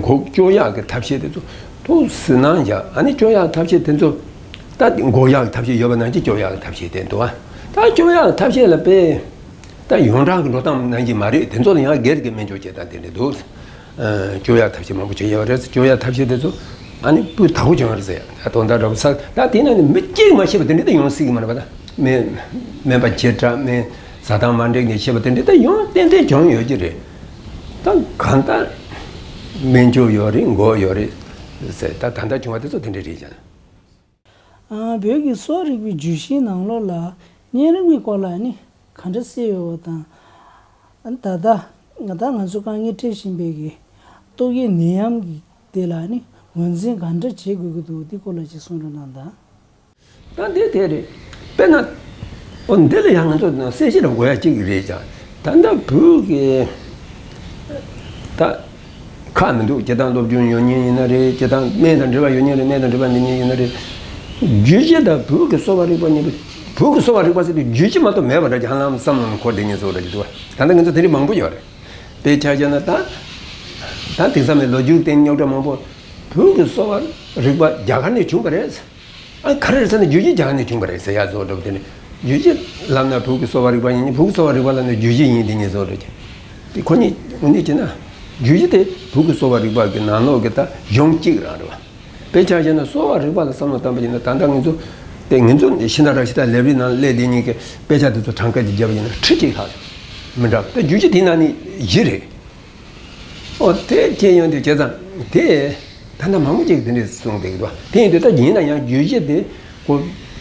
འགོག་བཅོས་ཡག་གི་ཐབས་ཤེས་དེ་ཚོ་ཐུགས་སུན་སྣང་བཞག་ཨ་ནི་བཅོས་ཡག་ཐབས་ཤེས་དེ་ཚོ་ད་འགོག་ཡག་གི་ཐབས་ཤེས་ཡོད་པ་ནང་བཞིན་བཅོས་ཡག་གི་ཐབས་ཤེས་དེ་འདུག་བ། ད་བཅོས་ཡག་གི་ཐབས་ཤེས་ལ་དཔེ་ ད་ཡོངས་གྲགས་ཀྱི་འགྲོ་སྟངས་ནང་གི་མ་རེད། དེ་ཚོ་ལ་ཡང་སྒེར་གྱི་སྨན་བཅོས་བྱེད་སྟངས་དེ་འདྲ་འདུག། ཨ། བཅོས་ཡག་ཐབས་ཤེས་མང་པོ་བྱེད་ཡོད་རེད། བཅོས་ཡག་ཐབས་ཤེས་དེ་ཚོ་ཨ་ནི་སྤུས་དག་པོ་བྱུང་བ་རེད་ཟེར། ད་དོན་དག་འདྲ་པོ་ས། ད་དེ་ན་ནི་མི་གཅིག་མ་ཤེས་པ་དེ་འདྲ་ད་ཡོང་སྲིད་ཀྱི་མ་རེད་པ། ད་སྨན་སྨན་པ་བྱེ་བྲག་སྨན་བཟའ་སྟངས་མ་འགྲིག་ནས་ཤེས་པ་དེ་འདྲ་ད་ཡོང་ཏན་ཏན་བྱུང་ཡོད་ཀྱི་རེད། ད་གང་ལྟར་སྨན་བཅོས་ཡོད་རེད། འགོག་ཡོད་རེད་ཟེར། ད་ད་ལྟ་བྱུང་བ་དེ་ཚོ་དེ་འདྲ་རེད་ཀྱང་། ཨ། བོད་ཀྱི་གསོ་བ་རིག་པའི་བརྗོད་གཞིའི་ནང་ལོགས་ལ་གཉན་རིམས་ཀྱི་སྐོར་ལ་ནི་ག་འདྲ་གསལ་ཡོད་པ་དང་། ཨ། ད་ལྟ་ད་ང་ཚོ་དཀའ་ངལ་འཕྲད་བཞིན་པའི་གི་ཏོག་དབྱིབས་ནད་ཡམས་ཀྱི་དེ་ལ་ནི་ངོས་འཛིན་ག་འདྲ་བྱེད་དགོས་ཀྱི་འདུག། འདི་སྐོར་ལ་ཅིག་གསུང་རོགས་གནང་དང་། ད་འདི་དེ་རེད། དཔེར་ན། འོ། འདི་ལ་ཡང་ང་ཚོ་གསལ་བཤད་རང་དགོས་ཡ་གཅིག་རེད་ཀྱང་། ད་ལྟ་བོད་ཀྱི་ད་ཁག་མི་འདུག། སྤྱིར་བཏང་སློབ་སྦྱོང་ཡོད་མཁན་ཡིན་ན་རེད། སྤྱིར་བཏང་སྨན་དང་འབྲེལ་བ་ཡོད་མཁན་རེད། སྨན་དང་འབྲེལ་བ་མེད་མཁན་ཡིན་ན་རེད། རྒྱུད་སྤྱི་དང་བོད་ཀྱི་གསོ་བ་རིག་པ་གཉིས་པོ། བོད་ཀྱི་གསོ་བ་རིག་པ་ཟེར་དུས་རྒྱུད་སྤྱི་མ་གཏོགས་མེད་པ་འདྲ་ཀྱང་ལམ་བསམ་བློ་ནང་འཁོར་བསྡད་མཁན་བཟོ་འདྲ་ཅིག་འདུག། ད་ལྟ་ང་ཚོ་དེ་འདྲ་མང་པོ་ཡོད་རེད། དཔེ་ཆ་བཞག་ན་ད། ད་དེང་སང་མི་ལོ་རྒྱུས་སྟེང་རྙོག་དྲ་མང་པོ། བོད་ཀྱི་གསོ་བ་རིག་པ་རྒྱ་གར་ནས་བྱུང་བ་རེད། ཨ། ག་རེ་རེད་ཟེར་ན་རྒྱུད་སྤྱི་རྒྱ་གར་ནས་བྱུང་བ་རེད་ཟེར་ཡ་བཟོ་འདྲ་པོ་དེ་ནི། རྒྱུད་སྤྱི་ལབ་ན་བོད་ཀྱི་གསོ་བ་རིག་པ་ཡིན། བོད་ཀྱི་གསོ་བ་རིག་པ་ལབ་ན་རྒྱུད་སྤྱི་ཡིན། དེ་གཉིས་བཟོ་འདྲ་ཅིག། དེ་ཁོ་གཉིས་དངོས་གནས་བྱས་ན། རྒྱུད་སྤྱི་དེ་བོད་ཀྱི་གསོ་བ་རིག་པ་གི་ནང་ལོགས་ཀྱི་ད་གཞུང་གཅིག་རང་རེད་པ། དཔེ་ཆ་བཞག་ན་གསོ་བ་རིག་པ་ལ་བསམ་བློ་བཏང་པ་ཡིན་ན། ད་ལྟ་ང་ཚོ་དེ་ང་ཚོ་ཤིང་རྟ་ར་ཤི་ད་ལེབ་རི་ནང་སླེབས་བསྡད་མཁན་གྱི་དཔེ་ཆ་དེ་ཚོ་གྲངས་ཀ་ཅིག་བརྒྱབ་པ་ཡིན་ན་ཁྲི་གཅིག་ལྷག་ཡོད། མི་འདྲ་བ། ད་རྒྱུད་སྤྱི་དེ་ནང་ནས་བཞི་རེད། ཨོ། དེ་ཁྱེད་ཡོང་དུས་བྱས་ཙང་དེ་ད་ལྟ་མང་པོ་ཅིག་དེ་འདྲས་གསུངས་བསྡད་ཀྱི་འདུག། དེ་ཡིན་དུས་ད་ཡིན་ན་ཡང་རྒྱུད་སྤྱི་དེ་ཁོ་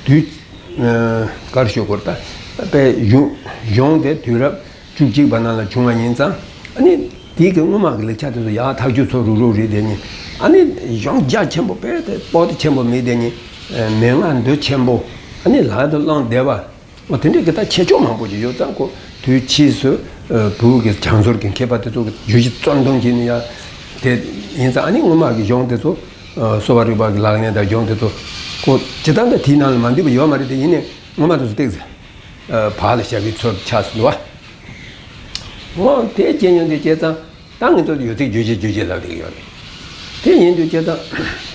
དུས། ཨ། ག་རེ་ཞུ་དགོས་རེད། ད་དཔེ་གཞུང་གཞུང་དེ་དུས་རབས་བཅུ་གཅིག་པ་ནང་ལ་བྱུང་བ་ཡིན་ཙང་། ཨ་ནི་དེའི་གི་སྔོན་མ་གི་ལེགས་ཆ་དེ་ཚོ་ཡར་ཐག་གཅོད་ཚོ་རུག་རུག་རེད་བསྡད་མཁན། ཨ་ནི་གཞུང་རྒྱ་ཆེན་པོ། དཔེ་དེ་པོ་ཏི་ཆེན་པོ་མེད་བསྡད་མཁན། ཨ། མན་ངག་འདོད་ཆེན་པོ། ཨ་ནི་ལག་ཏུ་བླངས་བསྡད་པ། འོ། དེ་འདྲའི་གི་ད་ཁྱད་ཆོས་མང་པོ་ཅིག་ཡོད་ཙང་། ཁོ་དུས་ཕྱིས་སུ། ཨ། བོད་ཀྱི་བྱང་ཟུར་གྱི་མཁས་པ་དེ་ཚོ་གིས་རྒྱུད་སྤྱི་གཙོ་འདོན་བྱས་ནས་ཡ་དེ་ཡིན་ཙང་། ཨ་ནི་སྔོན་མ་གི་གཞུང་དེ་ཚོ། ཨ། གསོ་བ་རིག་པ་གི་ལག་ལེན་དང་གཞུང་དེ་ཚོ་ཁོ་སྤྱིར་བཏང་ད་དེའི་ནང་ལ་མ་འདུས་པ་ཡོད་མ་རེད། དེ་ཡིན་ནའི་སྔོན་མ་དེ་ཚོ་ཏོག་ཙམ། ཨ། བག་ལ་ཞ་བའི་ཚུལ་ཆགས་སུ་འདུག་པ། འོ། དེ་རྐྱེན་ཡོང་དུས་བྱས་ཙང་། ད་ང་ཚོ་ཡོད་ཚད་རྒྱུད་སྤྱི་རྒྱུད་སྤྱི་ལབ་བསྡད་ཡོད་རེད། དེ་ཡིན་དུས་བྱས་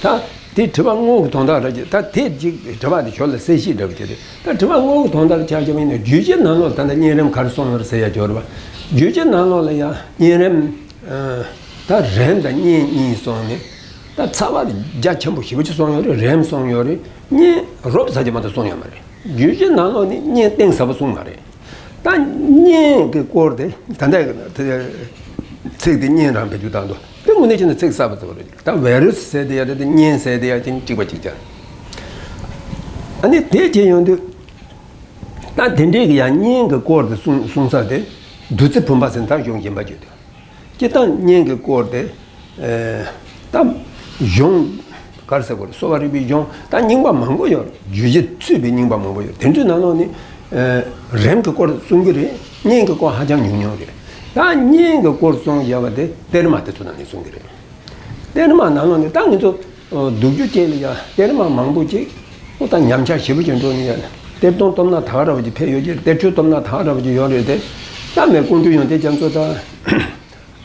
ཙང་། ད་དེ་དྲི་བ་དངོས་ཀྱི་དོན་དག་རེད་ཀྱི། ད་དེ་གཅིག་དྲི་བ་དེ་ཞོར་ལ་གསལ་བཤད་འདྲ་པོ་བྱས་ཏེ། ད་དྲི་བ་དངོས་ཀྱི་དོན་དག་ཆ་བཞག་པ་ཡིན་ན། རྒྱུད་སྤྱི་ནང་ལོགས་ད་ལྟ་གཉན་རིམས་ག་རེ་སོང་ཡོད་རེད་ཟེར་ཡ་ཅིག་ཡོད་རེད་པ། རྒྱུད་སྤྱི་ནང་ལོགས་ལ་ཡ་གཉན་རིམས། ཨ། ད་རིམས་དང་གཉན་གཉིས་སོང་ནས། ད་ཚ་བ་རྒྱ་ཆེན་པོ་ཞེ་པོ་ཅིག་སོང་ཡོད་རེད། རིམས་སོང་ཡོད་རེད། གཉན་རོབ་ཙམ་ཅིག་མ་གཏོགས་སོང་ཡོད་མ་རེད། རྒྱུད་སྤྱི་ནང་ལོགས་ནས་གཉན་གཏིང་ཟབ་པོ་སོང་མ་རེད། ད་གཉན་གྱི་སྐོར་དེ་ད་ལྟ་ཚིག་དེ་གཉན་རང་བེད་སྤྱོད་བཏང་འདུག། དེ་དངོས་གནས་བྱས་ན་ཚིག་གསར་པ་ཚོ་རེད། ད་བའི་རུ་སི་ཟེར་དེ་ཡ་རེད། དེ་གཉན་ཟེར་དེ་ཡ་ཅིག་གཅིག་པ་གཅིག་རྐྱང་། ཨ་ནི་དེ་བྱས་ཡོང་དུས། ད་དེ་འདྲའི་གི་ཡང་གཉན་གྱི་སྐོར་དེ་གསུང་གསུང་ས་དེ། བདུད་རྩི་བུམ་པ་ཟེར་ད་གཞུང་གཞན་པ་བརྗོད་དུས། སྤྱིར་བཏང་གཉན་གྱི་སྐོར་དེ། ཨེ། ད་གཞུང་ག་རེ་ཟེར་དགོས་རེད། གསོ་བ་རིག་པའི་གཞུང་ད་རྙིང་པ་མང་པོ་ཡོད་རེད། རྒྱུད་སྤྱི་ཚུད་པའི་རྙིང་པ་མང་པོ་ཡོད། དེ་ཚོའི་ནང་ལོགས་ནས། ཨེ། རིམས་ཀྱི་སྐོར་གསུང་གི་རེད། གཉན་གྱི་སྐོར་ཧ་ཅང་ཉུང་ཉུང་རེད། ད་གཉན་གྱི་སྐོར་གསུང་བཞག་པ་དེ་གཏེར་མ་དེ་ཚོ་ནང་ནས་གསུང་གི་རེད། གཏེར་མ་ནང་ལོགས་ནས་ད་ང་ཚོ་སྡུག་རྒྱུ་ཅན་ལ་ཡ་གཏེར་མ་མང་པོ་ཅིག། ཨོ། ད་ཉམས་ཆག་ཞེ་པོ་ཅིག་འགྲོ་ནས་ཡ། གཏེར་སྟོན་སྟོབས་ན་ཐར་འདྲ་པོ་ཅིག་ཕེབས་ཡོད་ཀྱི། གཏེར་ཆོས་སྟོབས་ན་ཐར་འདྲ་པོ་ཅིག་ཡོད་རེད་དེ། ད་མེད། ཀོང་སྤྲུལ་ཡོན་ཏན་རྒྱ་མཚོ་དང་།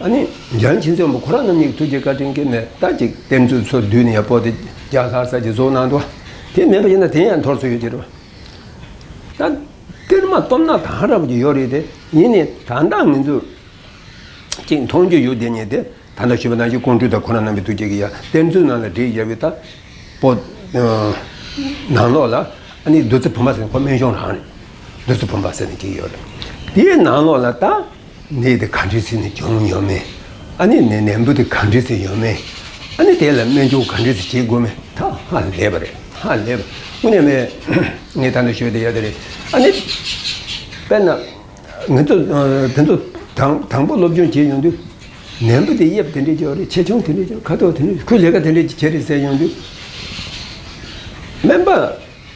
ཨ་ནི་འཇམ་དབྱངས་མཁྱེན་བརྩེ་དབང་པོ་ཁོ་རང་རྣམ་གཉིས་ཀྱི་ཐུགས་རྗེ་བཀའ་དྲིན་གྱིས་མེད། ད་ཅིག་གཏེར་མཛོད་ཚོ་བསྡུས་ནས་ཡ་པོ་ཏི་བརྒྱ་ལྷག་ཙམ་ཅིག་བཟོ་གནང་འདུག། དེ་མེད་པ་ཡིན་ན་དེ་ཡང་འཐོར་སོང་ཡོད་ཀྱི་རེད་པ། ད་གཏེར་མ་སྟོབས་ན་ཐར་འདྲ་པོ་ཅིག་ཡོད་རེད་དེ། ཡིན་ནའི་ད་ལྟ་ང་ཚོ་ཅིག་མཐོང་རྒྱུ་ཡོད་དེ་ནས་དེ། ད་ལྟ་ཞུས་པ་ནང་བཞིན་ཀོང་སྤྲུལ་དང་ཁོ་རང་རྣམ་པའི་ཐུགས་རྗེ་གིས་ཡ་གཏེར་མཛོད་ནང་ལ་བསྒྲིགས་བཞག་པའི་ད་པོ། ཨ། ནང་ལོགས་ལ་ཨ་ནི་བདུད་རྩི་བུམ་པ་ཟེར་ནས་ཁོ་སྨན་གཞུང་རང་རེད། བདུད་རྩི་བུམ་པ་ཟེར་ནས་བྲིས་ཡོད་རེད། དེའི་ནང་ལོགས་ལ་ད་ནད་དེ་ག་འདྲས་བྱས་ནས་བྱུང་ཡོད་མེད། ཨ་ནི་ནད་ནད་འབུ་དེ་ག་འདྲས་བྱས་ཡོད་མེད། ཨ་ནི་དེ་ལ་སྨན་སྦྱོང་ག་འདྲས་བྱེད་དགོས་མེད། ད་ཧ་ལས་པ་རེད། ཧ་ལས་པ། དངོས་གནས་མེད། ངས་ད་ལྟ་ཤོད་བསྡད་ཡ་དེ་རེད། ཨ་ནི་དཔེར་ན། ང་ཚོ་དེ་ཚོ་དང་དང་པོ་སློབ་སྦྱོང་བྱེད་ཡོང་དུས། ནད་འབུ་དེ་དབྱིབས་དེ་འདྲས་ཅིག་ཡོད་རེད། ཆེ་ཆུང་དེ་འདྲས་ཅིག། ཁ་དོག་དེ་འདྲས། ཁོས་ལས་ཀ་དེ་འདྲས་ཅིག་བྱས་རེད་ཟེར་ཡོང་དུས། སྨན་པ་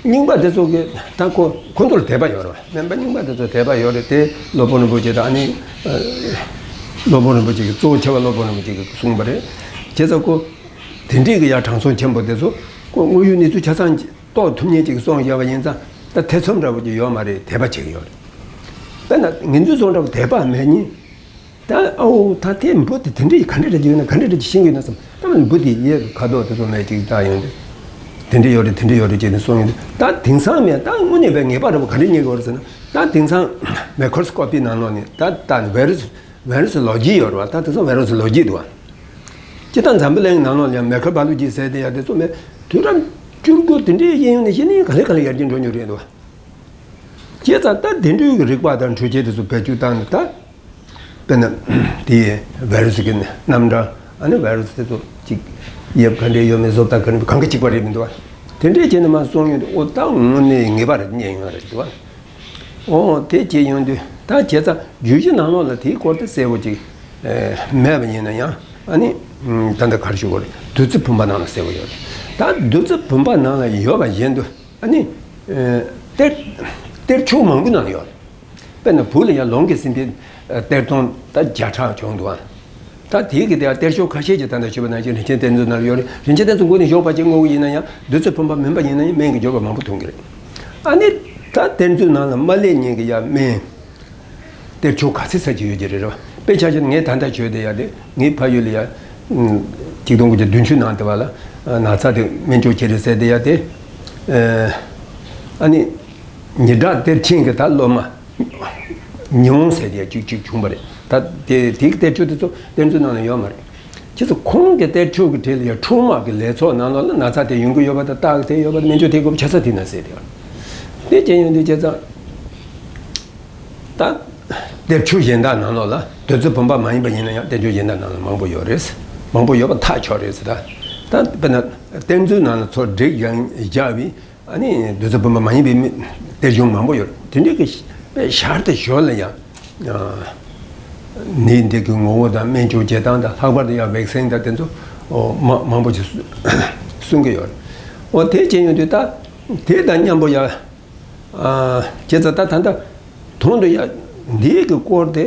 རྙིང་པ་དེ་ཚོ་གིས་ད་ཁོ་ཁོ་ཚོར་དད་པ་ཡོད་རེད་པ། སྨན་པ་རྙིང་པ་དེ་ཚོར་དད་པ་ཡོད་རེད་དེ། སློབ་དཔོན་རིན་པོ་ཆེ་དང་། ཨ་ནི་སློབ་དཔོན་རིན་པོ་ཆེ་གིས། གཙོ་བོ་ཆེ་བ་སློབ་དཔོན་རིན་པོ་ཆེ་གིས་གསུངས་པ་རེད། བྱས་ཙང་ཁོ་དེ་འདྲས་ཀྱི་ཡ་དྲང་སྲོང་ཆེན་པོ་དེ་ཚོ་ཁོ་དངོས་ཡོད་གནས་ཚུལ་ཆ་ཚང་རྟོགས་ཐུབ་མཁན་ཅིག་གསུངས་བཞག་པ་ཡིན་ཙང་། ད་ཐེ་ཚོམ་འདྲ་པོ་ཅིག་ཡོད་མ་རེད། དད་པ་བྱེད་ཀྱི་ཡོད་རེད། དཔེར་ན་ངེད་ཚོ་ཚོ་འདྲ་པོ་དད་པ་མེད་མཁན། ད་ཨོ་ད་དེ་འབུ་དེ་དེ་འདྲ་ཡི་ག་འདྲ་འདྲ་ཅིག་ཡོད་ན། ག་འདྲ་འདྲ་ཅིག་ཤེས་ཀྱི་ཡོད་ན་བསམ། ད་འབུ་དེ་ཡའི་ཁ་དོག་དེ་ཚོ་མེད་ཅིག་ད་ཡོང་དུས། དེ་འདྲ་ཡོད་རེད། དེ་འདྲ་ཡོད་རེད་ཅེས་ནས་གསུངས་ཡོང་དུས། ད་དེང་སང་མེད། ད་དངོས་གནས་པའི་ངེས་པ་འདྲ་པོ་ག་འདྲ་རྙེད་ཀྱི་ཡོད་རེད་ཟེར་ན། ད་དེང་སང་མའི་ཀྲོ་སི་ཀོ་པི་ནང་ལོགས་ནས་ད་ད་ནི་བྷའི་རུ་སི་བྷའི་རུ་སི་ལོ་རྒྱུས་ཡོད་རེད་བ། ད་དེང་སང་བྷའི་རུ་སི་ལོ་རྒྱུས་འདུག་བ། སྤྱིར་བཏང་འཛམ་བུ་གླིང་ནང་ལོགས་ལ་ཡང་མའི་ཀྲོ་བྷ་ཡོ་ལོ་ཇི་ཟེར་དེ་ཡ་དེ་ཚོ་མེད། དུས་རབས་བཅུ་དགུ་དེ་འདྲའི་གཡས་གཡོན་ནས་བཤད་ན་ག་ལེ་ག་ལེ་ཡར་རྒྱས་འགྲོ་མྱོང་རེད་འདུག་བ། བྱས་ཙང་ད་དེ་འདྲའི་གི་རིག་པ་དང་འཕྲུལ་ཆས་དེ་ཚོ་བེད་སྤྱོད་བཏང་ནས་ད། དཔེར་ན། དེའི་བྷའི་རུ་སི་གི་རྣམ་གྲངས། ཨ་ནི་བྷའི་རུ་སི་དེ་ཚོ་གཅིག་དབྱིབས་ག་འདྲས་ཡོད་མེད། བཟོ་ལྟ་ག་འདྲས། གང་ག་གཅིག་པ་རེད་མི་འདུག་བ། དེ་འདྲས་བྱས་ནས་མར་སོང་ཡོང་དུས་ཨོ་ད་དངོས་གནས་ངེས་པ་རེད། རྙེད་ཡོང་བ་རེད་འདུག་བ། ཨོ་དེ་བྱས་ཡོང་དུས་ད་བྱས་ཙང་བརྗོད་གཞི་ནང་ལོགས་ལ་དེའི་སྐོར་དེ་གསལ་པོ་ཅིག་མེད་པ་ཡིན་ན་ཡང་། ཨ་ནི་ད་ལྟ་ག་རེ་ཞུ་དགོས་རེད། བདུད་རྩི་བུམ་པ་ནང་ལ་གསལ་པོ་ཡོད་རེད། ད་བདུད་རྩི་བུམ་པ་ནང་ལ་ཡོད་པ་བཞིན་དུ། ཨ་ནི། ཨ། གཏེར། གཏེར་ཆོས་མང་པོ་ནང་ཡོད་རེད། དཔེར་ན་བོད་ལ་ཡང་ལུང་གིས་ཟིན་པའི་གཏེར་སྟོན་ད་བརྒྱ་ཕྲག་བྱུང་འདུག་ཨ། ད་དེའི་གི་དེ་གཏེར་ཆོས་ཁ་ཤས་ཀྱི་ད་ལྟ་ཞུས་པ་ནང་བཞིན་རིན་ཆེན་གཏེར་མཛོད་ནང་ཡོད་རེད། རིན་ཆེན་གཏེར་མཛོད་མགོ་ནས་བཞོག་པ་ཅིག་བསྔོག་གི་ཡིན་ན་ཡང་བདུད་རྩི་བུམ་པ་མིན་པ་ཡིན་ན་ཡང་སྨན་གྱི་འབྱོར་པ་མང་པོ་ཐོན་གྱི་རེད། ཨ་ནི་ད་གཏེར་མཛོད་ནང་ལ་མ་སླེབས་ཉིན་གྱི་ཡ་སྨན། གཏེར་ཆོས་ག་ཚད་ཚད་ཅིག་ཡོད་ཀྱི་རེད་རེད་བ། དཔེ་ཆ་བཞག་ན་ངས་ད་ལྟ་བྱོས་དེ་ཡ་དེ་ངའི་ཕ་ཡུལ་ལ་ཡ། ཆིག་སྟོང་དགུ་བརྒྱ་བདུན་ཅུ་ནང་དེ་བ་ལ་ན་ཚ་དེ་སྨན་བཅོས་བྱེད་རེད་ཟེར་དེ་ཡ་དེ། ཨ་ནི། ཉི་གྲགས་གཏེར་ཆེན་གྱི་ད་སློབ་མ་ཉི་འོང་ཟེར་དེ་ཡ་གཅིག་གཅིག་བྱུང་བ་རེད། ད་དེ་དེའི་གཏེར་ཆོས་དེ་ཚོ་གཏེར་མཛོད་ནང་ལ་ཡོད་མ་རེད། ཁྱེད་ཚོ་ཁོང་གི་གཏེར་ཆོས་ཀྱི་གྲས་ལ་ཡང་འཕྲུལ་དམག་གི་ལས་ཚོགས་ནང་ལོགས་ལ་ན་ཚ་དེ་ཡོང་གི་ཡོད་པ་དང་། རྟགས་དེ་ཡོད་པ་དང་། སྨན་བཅོས་དེ་དགོས་པ་ཆ་ཚང་དེ་ན་ཟེར་དེ། དེ་བྱས་ཡོང་དུས་བྱས་ཙང་། ད་གཏེར་ཆོས་གཞན་དག་ནང་ལོགས་ལ་བདུད་རྩི་བུམ་པ་མ་ཡིན་པ་ཡིན་ན་ཡང་གཏེར་ཆོས་གཞན་དག་ནང་ལ་མང་པོ་ཡོད་རེད། མང་པོ་ཡོད་པ་ཐག་ཆོད་རེད་ཟེར། ད་ད་དཔེར་ན་གཏེར་མཛོད་ནང་ལ་ཚོ་བསྒྲིགས་ཡང་བཞག་པའི། ཨ་ནི་བདུད་རྩི་བུམ་པ་མ་ཡིན་པའི་མི་གཏེར་གཞུང་མང་པོ་ཡོད་རེད། དེ་འདྲའི་གི་དཔེ་ཞར་དང་ཞོར་ལ་ཡང་། ཨ། ནད་འདི་གི་ངོ་བོ་དང་སྨན་བཅོས་བྱེད་སྟངས་དང་། ལྷག་པར་དུ་ཡང་ཝེག་སིན་དང་དེ་ཚོ། ཨོ། མ་མང་པོ་ཞིག་གསུང་གི་ཡོད་རེད། ཨོ་དེ་བྱས་ཡོང་དུས་ད་དེ་དང་མཉམ་པོ་ཡང་། ཨ། བྱས་ཙང་ད་ད་ལྟ་དོན་དུ་ཡང་འདིའི་གི་སྐོར་དེ།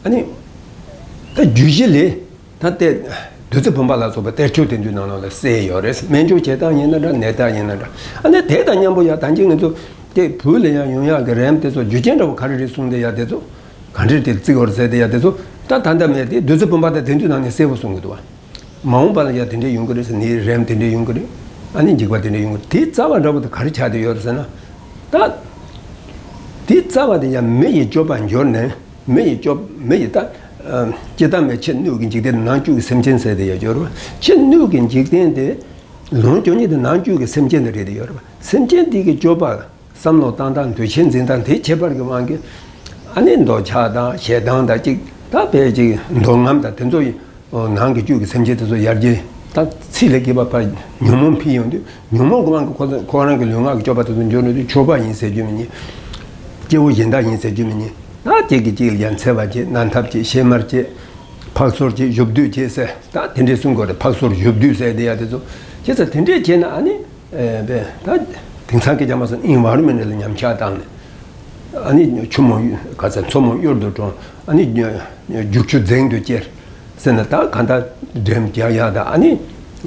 ཨ་ནི་ད་བརྗོད་གཞི་ལས། ད་ལྟའི་བདུད་རྩི་བུམ་པ་ལ་སོགས་པའི་གཏེར་ཆོས་དེ་ཚོའི་ནང་ལོགས་ལ་གསལ་ཡོད་རེད། སྨན་བཅོས་བྱེད་སྟངས་ཡིན་ན་འདྲ། ནད་རྟགས་ཡིན་ན་འདྲ། ཨ་ནི་དེ་དང་མཉམ་པོ་ཡང་ད་གིན་ང་ཚོ་དེ་བོད་ལ་ཡང་ཡོང་ཡག་གི་རིམ་དེ་ཚོ་རྒྱུ་རྐྱེན་འདྲ་བོ་ག་རེ་རེད་གསུངས་དེ་ཡ་དེ་ཚོ་ག་འདྲས་དེ་བརྩི་དགོས་རེད་ཟེར་དེ་ཡ་དེ་ཚོ་ད་ད་ལྟ་མེད་དེ། བདུད་རྩི་བུམ་པ་དང་དེ་ཚོའི་ནང་ནས་གསལ་པོ་གསུང་གི་འདུག་བ། མ་འོངས་པ་ལ་ཡང་དེ་འདྲས་ཡོང་གི་རེད་ཟེར། ནད་རིམ་དེ་འདྲས་ཡོང་གི་རེད། ཨ་ནི་འཇིགས་པ་དེ་འདྲས་ཡོང་གི་རེད། དེའི་རྩ་བ་འདྲ་བོ་དེ་ག་རེ་ཆགས་བསྡད་ཡོད་རེད་ཟེར་ན། ད་དེའི་རྩ་བ་དེ་ཡང་མི་ཡི་སྤྱོད་པ་འགྱུར་ནས། མི་ཡི་སྤྱོད། མི་ཡི་ད། ཨ། སྤྱིར་བཏང་མི་ཕྱི་སྣོད་ཀྱི་འཇིག་རྟེན། ནང་བཅུད་ཀྱི་སེམས་ཅན་ཟེར་དེ་ཡང་སྦྱོར་བ། ཕྱི་སྣོད་ཀྱི་འཇིག་རྟེན་དེ་ལོངས་སྤྱོད་མཁན་དེ་ནང་བཅུད་ཀྱི་སེམས་ཅན་དེ་རེད་དེ་ཡོད་རེད་བ། སེམས་ཅན་དེ་གི་སྤྱོད་པ། བསམ་བློ་བཏང་སྟངས། འདུ་ཤེས་འཛིན་སྟངས། དེ་ཁྱད་པར་གྱི་དབང་གིས། ཨ་ནི་འདོད་ཆགས་དང་ཞེ་སྡང་དང་གཅིག་ད་དཔེ་གཅིག་འདོད་རྔམ་དང་དེ་ཚོ་ཡི། ཨོ། ནང་གི་བཅུད་ཀྱི་སེམས་ཅན་དེ་ཚོ་ཡར་རྒྱས། ད་ཚིག་ལ་སྐྱེས་པ་ཕར་ཉོན་མོངས་འཕེལ་ཡོང་དུས། ཉོན་མོངས་ཀྱི་དབང་གིས་ཁོ་ཚོ་ཁོ་རང་གི་ལུས་ངག་གི་སྤྱོད་པ་དེ་ཚོ་འགྱུར་འགྲོ་དུས། མཆོད་པ་ཡིན་ཟེར་རྒྱུ་མི་ཉན། སྐྱེ་བོ་གཞན་དག་ཡིན་ཟེར་རྒྱུ་མི་ཉན། ད་གཅིག་གིས་གཅིག་ལ་ཡང་འཚེ་བ་བྱེད། ནན་ཐབས་བྱེད། ཕྱེ་མར་བྱེད། ཕག་ཚོར་བྱེད། ཞབས་རྡུལ་བྱེད་ཟེར། ད་དེ་འདྲས་གསུང་དགོས་རེད། ཕག་ཚོར་ཞབས་རྡུལ་ཟེར་དེ་ཡ་དེ་ཚོ། བྱས་ཙང་དེ་འདྲས་བྱས་ན། ཨ་ནི། ཨེ། དཔེ་ད་དེང་སང་སྐད་ཆ་མ་སོང་ན་ཨིན་ཝའི་རོན་མེན་ཊ་ལ་ཉམས་ཆག་བཏང་ནས། ཨ་ནི་ཆུ་མོ་ག་ཚད། མཚོ་མོ་གཡུར་དུ་འགྲོ། ཨ་ནི་རྒྱུག་ཆུ་རྫིང་དུ་སྐྱེལ་ཟེར་ནས། ད་གང་ལྟར་འགྲེམས་རྒྱག་ཡག་དང་། ཨ་ནི།